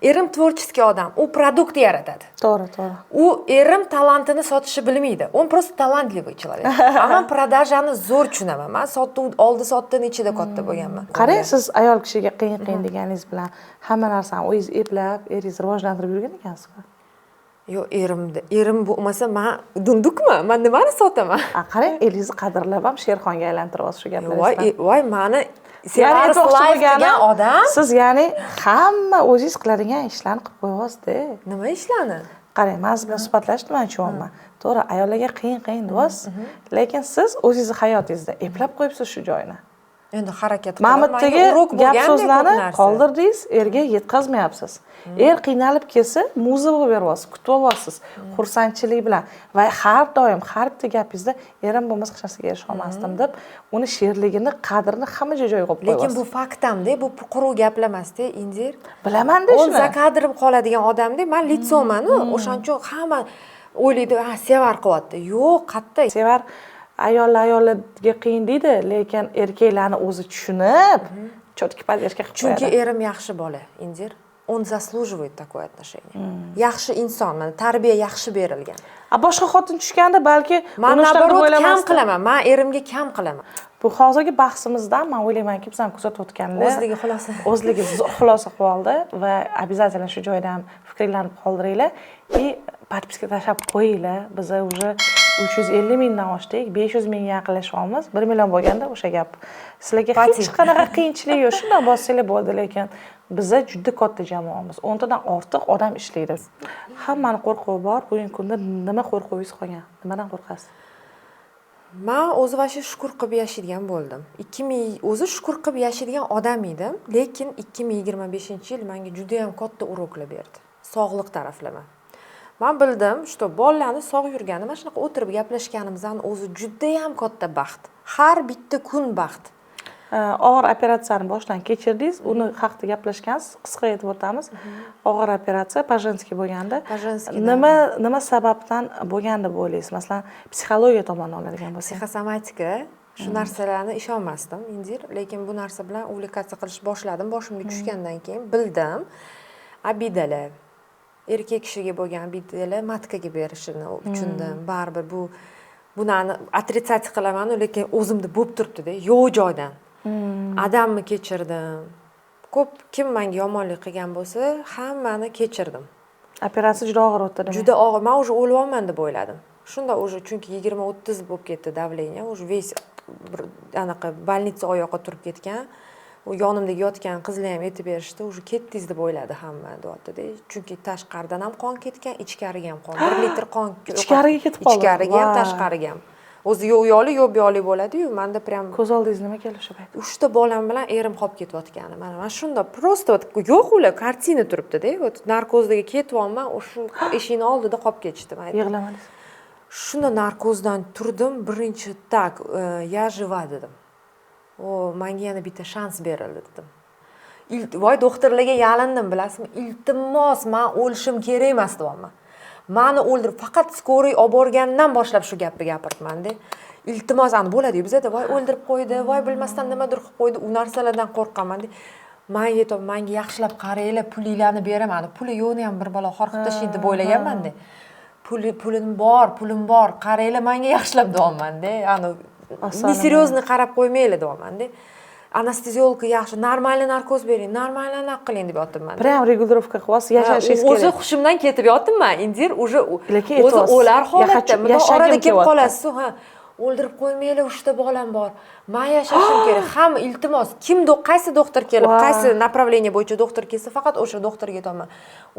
Erim творческий odam, u продукт yaratadi. To'g'ri, to'g'ri. U erim talantini sotishni bilmaydi, он просто талантливый человек, а man продажа ni zo'r tushunaman. Man sotuv, oldi sotdini ichida katta bo'lganman. Qarang, siz ayol kishiga qiyin qiyin deganingiz bilan hamma narsani o'zingiz eplab, eringizni rivojlantirib yurgan ekansizku. Yo'q, erimda, erim bo'lmasa, man dundukman, man nimani sotaman? A, qarang, eringizni qadrlab ham sherxonga aylantiryapsiz shu Voy. gaplaringizdan. Voy, mani Ya'ni Sevaris aytmoqchi live bo'lganim, degan odam. Siz ya'ni hamma o'zingiz qiladigan ishlarni qilib qo'yyapsizda. Nima ishlarni? Qarang, man siz bilan suhbatlashdim, man tushunyapman. To'g'ri, ayollarga qiyin qiyin deyapsiz, lekin siz o'zingizni hayotingizda eplab qo'yibsiz shu joyini. Endi harakat Mana qilib, bu manga yerdagi урок gap bo'lganda ko'p so'zlarni narsa. qoldirdingiz, erga yetkazmayapsiz. Er qiynalib kelsa, муза bo'lib beryapsiz, kutib olyapsiz xursandchilik bilan va har doim har bitta gapingizda "Erim bo'lmasa hech narsaga erisha olmasdim" deb, uni sherligini, qadrini hamma joyga qo'yib Lekin bu qo'yyapsiz. Fakt hamda bu quruq gaplar emasda, Indir. Bilamanda Он shuni. за кадром qoladigan odamda, man лицо manu, o'shaning uchun hamma o'ylaydi, ha, Sevar qilyapti. Yo'q, qayerda? Sevar ayollar ayollarga qiyin deydi, lekin erkaklarni o'zi tushunib, четкий поддержка qilib Chunki qo'yadi. Erim yaxshi bola, Indir. Он заслуживает такое отношение. Yaxshi inson, mana, tarbiya yaxshi berilgan. A boshqa xotin tushganda balki Man uni shunaqa deb наоборот kam o'ylamasdi. qilaman, man erimga kam qilaman. Bu hozirgi bahsimizdan man o'ylaymanki, bizani kuzatayotganlar O'zligi xulosa. O'zligi zo'r xulosa qilib oldi va обязательно shu joyda ham fikringlarni qoldiringlar и подписка tashlab qo'yinglar. Biza уже 350 mingdan oshdik, 500 mingga yaqinlashyapmiz. 1 million bo'lganda o'sha gap. Sizlarga Pati. hech qanaqa qiyinchilik yo'q, shundan bossanglar bo'ldi, lekin biza juda katta jamoamiz, 10 tadan ortiq odam ishlaydi. Hammani qo'rquvi bor. Bugungi kunda nima qo'rquvingiz qolgan, nimadan qo'rqasiz? Man o'zi вообще shukur qilib yashaydigan bo'ldim. 2000 o'zi shukur qilib yashaydigan odam edim, lekin 2025-yil menga juda yam katta урок lar berdi sog'liq taraflama. Man bildim, что bolalarni sog' yurgani, mana shunaqa o'tirib gaplashganimizdan o'zi judayam katta baxt, har bitta kun baxt. Og'ir operatsiyani boshdan kechirdingiz, uni haqida gaplashgansiz, qisqa aytib o'tamiz. Og'ir operatsiya, по-женски bo'lganda. По-женски. Nima sababdan bo'lgan deb o'ylaysiz, masalan, psixologiya tomonidan oladigan bo'lsak? Psixosomatika. Shu narsalarni ishonmasdim, Indir, lekin bu narsa bilan увлекаться qilish boshladim. Boshimga tushgandan keyin bildim, обида lar, erkak kishiga bo'lgan обида lar матка ga berishini tushundim. Baribir bu bunani отрицать qilamanu, lekin o'zimda bo'lib turibdida, yo'q joydan. Adamni kechirdim, ko'p kim manga yomonlik qilgan bo'lsa, hammani kechirdim. Operatsiya juda og'ir o'tdi, demak. Juda og'ir. Man уже o'lyapman deb o'yladim shunda уже, chunki 20-30 bo'lib ketdi давление, уже весь bir anaqa больница oyoqqa turib ketgan. U yonimdagi yotgan qizlar ham aytib berishdi, уже ketdingiz deb o'yladi hamma, deyaptida, chunki tashqaridan ham qon ketgan, ichkariga ham qon, 1 litr qon. Ichkariga ketib qoldi? Ichkariga ham, Voy. tashqariga ham. O'zi yo u yoqli, yo bu yoqli bo'ladiyu, manda прям. Ko'z oldingizda nima keldi o'sha payt? Uchta bolam bilan erim qolib ketayotgani. Mana shunda просто вот yo'q, ular картина turibdida, вот narkozdagi ketyapman, shu eshikni oldida qolib ketishdi. Man aytdim, Yig'lamadingiz? Shunda narkozdan turdim birinchi, так, я жива, dedim, o manga yana bitta shans berildi, dedim. Voy, doktorlarga yalindim, bilasizmi, iltimos, man o'lishim kerak emas, deyapman, mani o'ldirib, faqat скорый olib borgandan boshlab shu gapni gapiribmanda, iltimos. Ani bo'ladiyu bizada, voy, o'ldirib qo'ydi, voy, bilmasdan nimadir qilib qo'ydi, u narsalardan qo'rqaman. Man aytyapman, manga yaxshilab qaranglar, pulinglarni beraman. Puli yo'qni ham bir balo xor qilib tashlaydi deb o'ylaganmanda. Puli, pulim bor, pulim bor, qaranglar manga yaxshilab, deyapmanda, ani несерьезный qarab qo'ymanglar, deyapmanda. Anesteziologga yaxshi, нормальный narkoz bering, нормальный anaqa qiling, deb yotibman. Прям регулировка qilyapsiz, yashashingiz O'zi kerak. Hushimdan ketib yotibman, Indir, уже Lekin o'zi aytyapsiz, o'lar holatda bundoq yashagim orada kelib kelyapti. qolasiz, ha, o'ldirib qo'ymanglar, uchta bolam bor, man yashashim kerak, hamma, iltimos, kim qaysi doktor kelib, qaysi направление bo'yicha doktor kelsa, faqat o'sha doktorga aytyapman,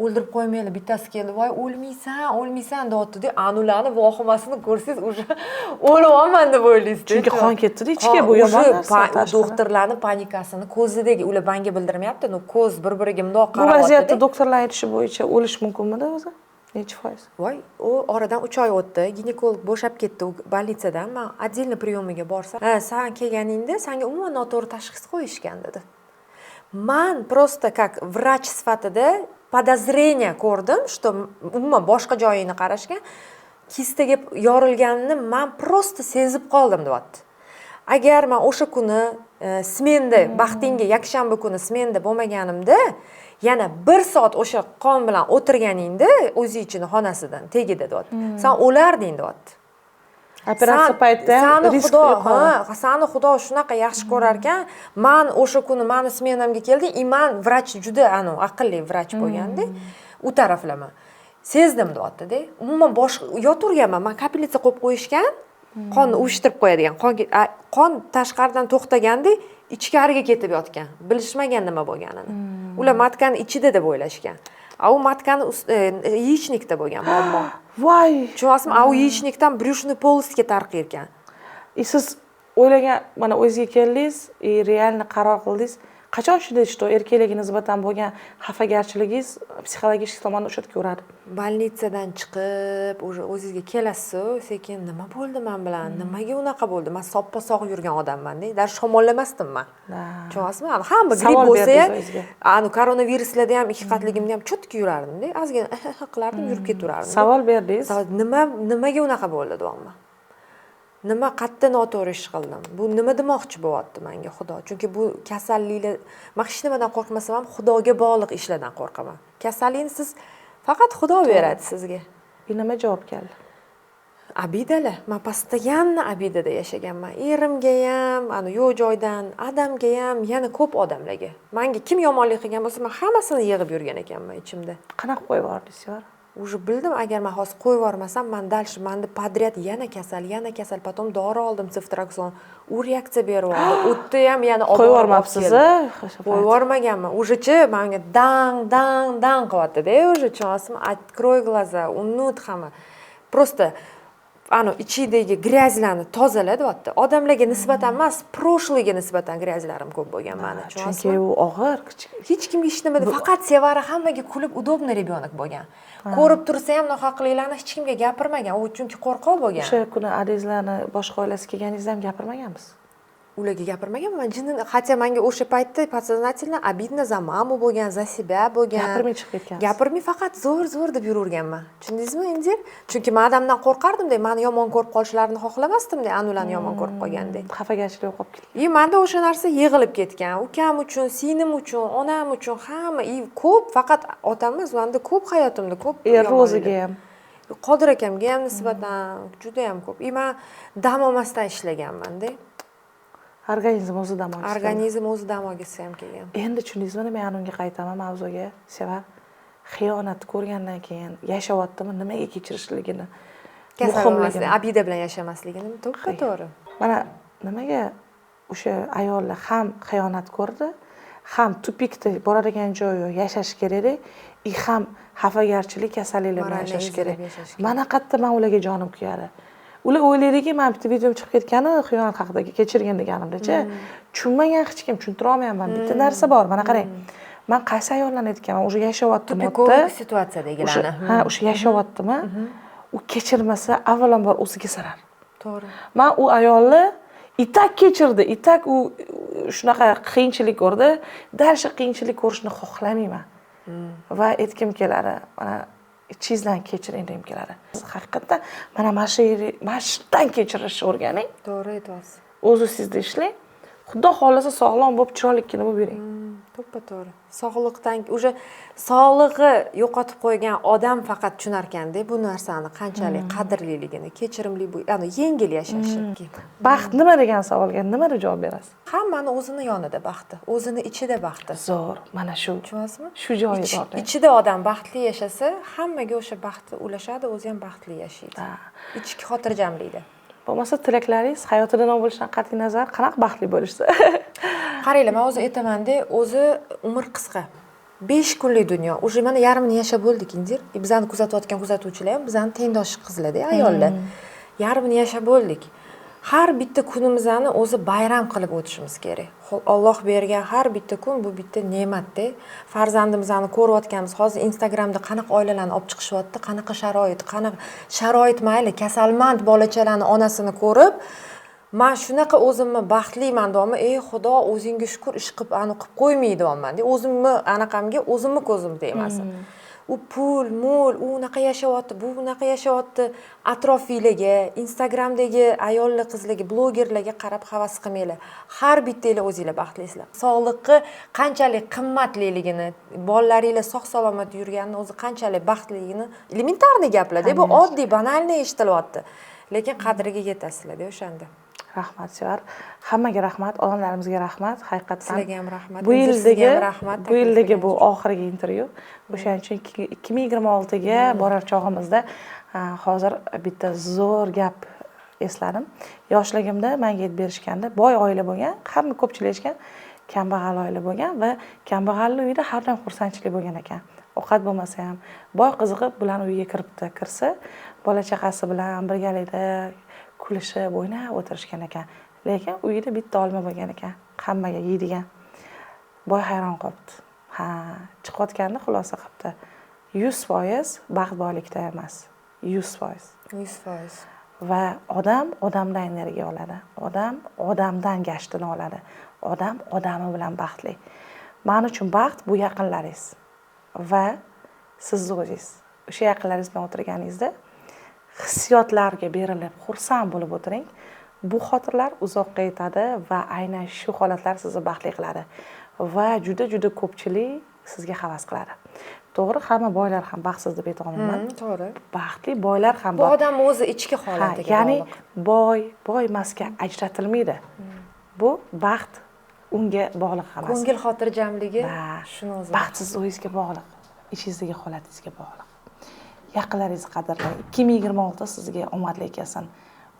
o'ldirib qo'ymanglar. Bittasi keldi, voy, o'lmaysan, o'lmaysan, deyaptida. Anularni vahimasini ko'rsangiz, уже o'lyapman deb o'ylaysiz. Chunki qon ketdida ichga, bu yomon narsa, tashqari. Doktorlarni panikasini ko'zidagi, ular manga bildirmayapti, но ko'z bir biriga mundoq Bu vaziyatda qarayaptida. Doktorlar aytishi bo'yicha o'lish mumkinmidi o'zi, nechi foiz? Voy, u oradan 3 oy o'tdi, ginekolog bo'shab ketdi u больница dan. Man отдельно прием iga borsam, ha, san kelganingda sanga umuman noto'g'ri tashxis qo'yishgan, dedi. Man просто как vrach sifatida подозрение ko'rdim, что umuman boshqa joyingni qarashgan. Kistaga yorilganini man просто sezib qoldim, deyapti. Agar man o'sha kuni smenda, baxtingga yakshanba kuni smenda bo'lmaganimda, yana bir soat o'sha qon bilan o'tirganingda o'zi ichini xonasidan tegida, deyapti, san o'larding, deyapti. Operatsiya paytida ham sani risk xudo yuqori. Ha, sani xudo shunaqa yaxshi ko'rarkan, man o'sha kuni mani smenamga kelding и man vrach, juda anavi aqlli vrach bo'lganda u taraflama sezdim, deyaptida. Umuman boshqa yotaverganman man, капельница qo'yib qo'yishgan, qonni uvishtirib qo'yadigan. Qon tashqaridan to'xtaganda ichkariga ketib yotgan, bilishmagan nima bo'lganini. Ular матка ni ichida deb o'ylashgan, a u матка ni яичник da bo'lgan muammo. Voy! Tushunyapsizmi? A u яичник dan брюшной полость ga tarqar ekan. И siz o'ylagan, mana o'zingizga keldingiz и реально qaror qildingiz. Qachon tushundingiz, что erkaklarga nisbatan bo'lgan xafagarchiligingiz psixologik tomondan o'sha yerga uradi? Больница dan chiqib, уже o'zingizga kelasizu sekin, nima bo'ldi man bilan, nimaga unaqa bo'ldi, man soppa sog' yurgan odammanda, даже shamollamasdim man. Tushunyapsizmi? Ani hamma gripp Savol bo'lsa ham, berdingiz o'zingizga. Anu koronaviruslarda ham ikki qatligimda ham чётко yurardimda, ozgina qilardim, yurib ketaverardim. Savol berdingiz. Nima, nimaga unaqa bo'ldi deyapman, nima, qayerda noto'g'ri ish qildim, bu nima demoqchi bo'lyapti manga xudo? Chunki bu kasalliklar, man hech nimadan qo'rqmasam ham, xudoga bog'liq ishlardan qo'rqaman. Kasallikni siz faqat xudo beradi sizga. И nima javob keldi? Обида lar. Man постоянно обида da yashaganman, erimga ham, ani yo'q joydan adamga ham, yana ko'p odamlarga. Manga kim yomonlik qilgan bo'lsa, man hammasini yig'ib yurgan ekanman ichimda. Qanaqa qo'yib yubordingiz, Sevara? Уже bildim, agar man hozir qo'yib yubormasam, man дальше manda подряд yana kasal, yana kasal. Потом dori oldim, seftriakson, u reaksiya berib yubordi, u yerda ham yana olib Qo'yib borib olib yubormabsiz? keldi. Qo'yib yubormaganman уже chi, manga dang dang dang qilyaptida уже, tushunyapsizmi? Открой глаза, unut hamma, просто anu ichidagi грязь larni tozala, deyapti. Odamlarga nisbatan emas, прошлый ga nisbatan грязь larim ko'p bo'lgan mani. Chunki tushunyapsizmi? U og'ir kichik. Hech kimga hech nima, faqat Sevara hammaga kulib, удобный ребенок bo'lgan. Ko'rib tursa ham nohaqliklarni hech kimga gapirmagan u, chunki qo'rqoq bo'lgan. O'sha kuni adangizlarni boshqa oilasi kelganingizda ham gapirmaganmiz? Ularga gapirmaganman jinni, хотя manga o'sha paytda подсознательно обидно за маму bo'lgan, за себя bo'lgan. Gapirmay chiqib ketgansiz. Gapirmay, faqat zo'r, zo'r deb yuraverganman, tushundingizmi, Indira? Chunki man adamdan qo'rqardimda, mani yomon ko'rib qolishlarini xohlamasdimda, anularni yomon ko'rib qolgandek. Xafagarchilik qolib ketgan. И manda o'sha narsa yig'ilib ketgan, ukam uchun, singlim uchun, onam uchun, hamma. И ko'p, faqat otam emas, manda ko'p, hayotimda ko'p Erni yomonlik. o'ziga ham. Qodir akamga ham nisbatan judayam ko'p. И man dam olmasdan ishlaganmanda. Organizm o'zi dam olishdi. Organizm o'zi dam olgisi ham kelgan. Endi tushundingizmi nima, yana unga qaytaman mavzuga, Sevar. Xiyonat ko'rgandan keyin yashayaptimi, nimaga kechirishligini, Kasal bo'lmaslik, muhimligini. Обида bilan yashamasligini, to'ppa to'g'ri. Mana nimaga o'sha ayollar ham xiyonat ko'rdi, ham тупик da boradigan joyi yo'q, yashash kerak, и ham xafagarchilik, kasalliklar bilan Морально yashash ezilib kerak. Yashash kerak. Mana qayerda man ularga jonim kuyadi. Ular o'ylaydiki, man bitta videom chiqib ketgani, xiyonat haqidagi kechirgin deganimdachi, tushunmagan hech kim, tushuntira olmayapman. Bitta narsa bor, mana qarang, man qaysi ayollarni aytganman, уже yashayaptimi u Тупиковый yerda. Situatsiyadagilarni. O'sha, ha, o'sha yashayaptimi, u kechirmasa, avvalambor o'ziga zarar. To'g'ri. Man u ayolni и так kechirdi, и так u shunaqa qiyinchilik ko'rdi, дальше qiyinchilik ko'rishni xohlamayman. Va aytgim keladi, mana ichingizdan kechiring degim keladi haqiqatdan. Mana shu mana shu yerdan kechirishni o'rganing. To'g'ri aytyapsiz. O'z ustingizda ishlang, xudo xohlasa, sog'lom bo'lib, chiroylikkina bo'lib yuring. To'ppa to'g'ri. Sog'liqdan, уже sog'lig'i yo'qotib qo'ygan odam faqat tushunarkanda bu narsani qanchalik qadrliligini, kechirimli bu, ya'ni yengil yashashi. Baxt nima degan savolga nima deb javob berasiz? Hammani o'zini yonida baxti, o'zini ichida baxti. Zo'r, mana shu. Tushunyapsizmi? Shu joyi bor. Ichida odam baxtli yashasa, hammaga o'sha baxtni ulashadi, o'zi ham baxtli yashaydi. Ichki xotirjamlikda. Bo'lmasa, tilaklaringiz, hayotida nima bo'lishidan qat'iy nazar, qanaqa baxtli bo'lishsa? Qaranglar, man o'zi aytamanda, o'zi umr qisqa, 5 kunlik dunyo. Уже mana yarmini yashab bo'ldik, Indira. И bizani kuzatayotgan kuzatuvchilar ham bizani tengdosh qizlarda, ayollar, yarmini yashab bo'ldik. Har bitta kunimizni o'zi bayram qilib o'tishimiz kerak. Olloh bergan har bitta kun bu bitta ne'matda. Farzandimizni ko'rayotganmiz hozir, Instagramda qanaqa oilalarni olib chiqishyapti, qanaqa sharoit, qanaqa sharoit, mayli, kasalmand bolachalarni onasini ko'rib, man shunaqa o'zimni baxtliman deyapman. Ey xudo, o'zingga shukur, ish qilib, ani qilib qo'ymaydi deyapman, o'zimni anaqamga, o'zimni ko'zim tegmasin. U pul mo'l, u unaqa yashayapti, bu bunaqa yashayapti. Atrofinglarga, Instagramdagi ayollar, qizlarga, blogerlarga qarab havas qilmanglar. Har bittanglar o'zinglar baxtlisizlar. Sog'liqni qanchalik qimmatliligini, bolalaringlar sog' salomat yurganini o'zi qanchalik baxtliligini, элементарный gaplarda bu, oddiy, банальный eshitilyapti, lekin qadriga yetasizlarda o'shanda. Rahmat, Sevar. Hammaga rahmat, odamlarimizga rahmat haqiqatdan. Sizlarga ham rahmat. Bu Inzir, sizga yildagi ham rahmat bu yildagi bu taklif. oxirgi intervyu. O'shaning uchun 2026ga borar chog'imizda, hozir bitta zo'r gap esladim. Yoshligimda manga aytib berishganda, boy oila bo'lgan, hamma, ko'pchilik eshitgan, kambag'al oila bo'lgan va kambag'alni uyida har doim xursandchilik bo'lgan ekan, ovqat bo'lmasa ham. Boy qiziqib bularni uyiga kiribdi. Kirsa, bola chaqasi bilan birgalikda kulishib, o'ynab o'tirishgan ekan, lekin uyida bitta olma bo'lgan ekan hammaga yeydigan. Boy hayron qolibdi. Ha, chiqayotganda xulosa qilibdi: 100% baxt boylikda emas, 100%. 100%. Va odam odamdan energiya oladi, odam odamdan gashtini oladi, odam odami bilan baxtli. Man uchun baxt bu yaqinlaringiz va sizni o'zingiz. O'sha yaqinlaringiz bilan o'tirganingizda hissiyotlarga berilib, xursand bo'lib o'tiring. Bu xotirlar uzoqqa yetadi va aynan shu holatlar sizni baxtli qiladi va juda juda ko'pchilik sizga havas qiladi. To'g'ri, hamma boylar ham baxtsiz deb ayta olmayman. To'g'ri. Baxtli boylar ham Bu bor. odam o'zi ichki Ha, holatiga ya'ni bog'liq. Boy, boy emasga ajratilmaydi bu baxt, unga bog'liq emas. Ko'ngil xotirjamligi, Va shuni o'zi. baxt sizni o'zingizga bog'liq, ichingizdagi holatingizga bog'liq. Yaqinlaringizni qadrlang. 2026 sizga omadli kelsin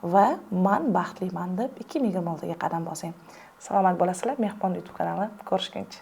va "Man baxtliman" deb 2026ga qadam bosing. Salomat bo'lasizlar. Mehmon YouTube kanali, ko'rishguncha.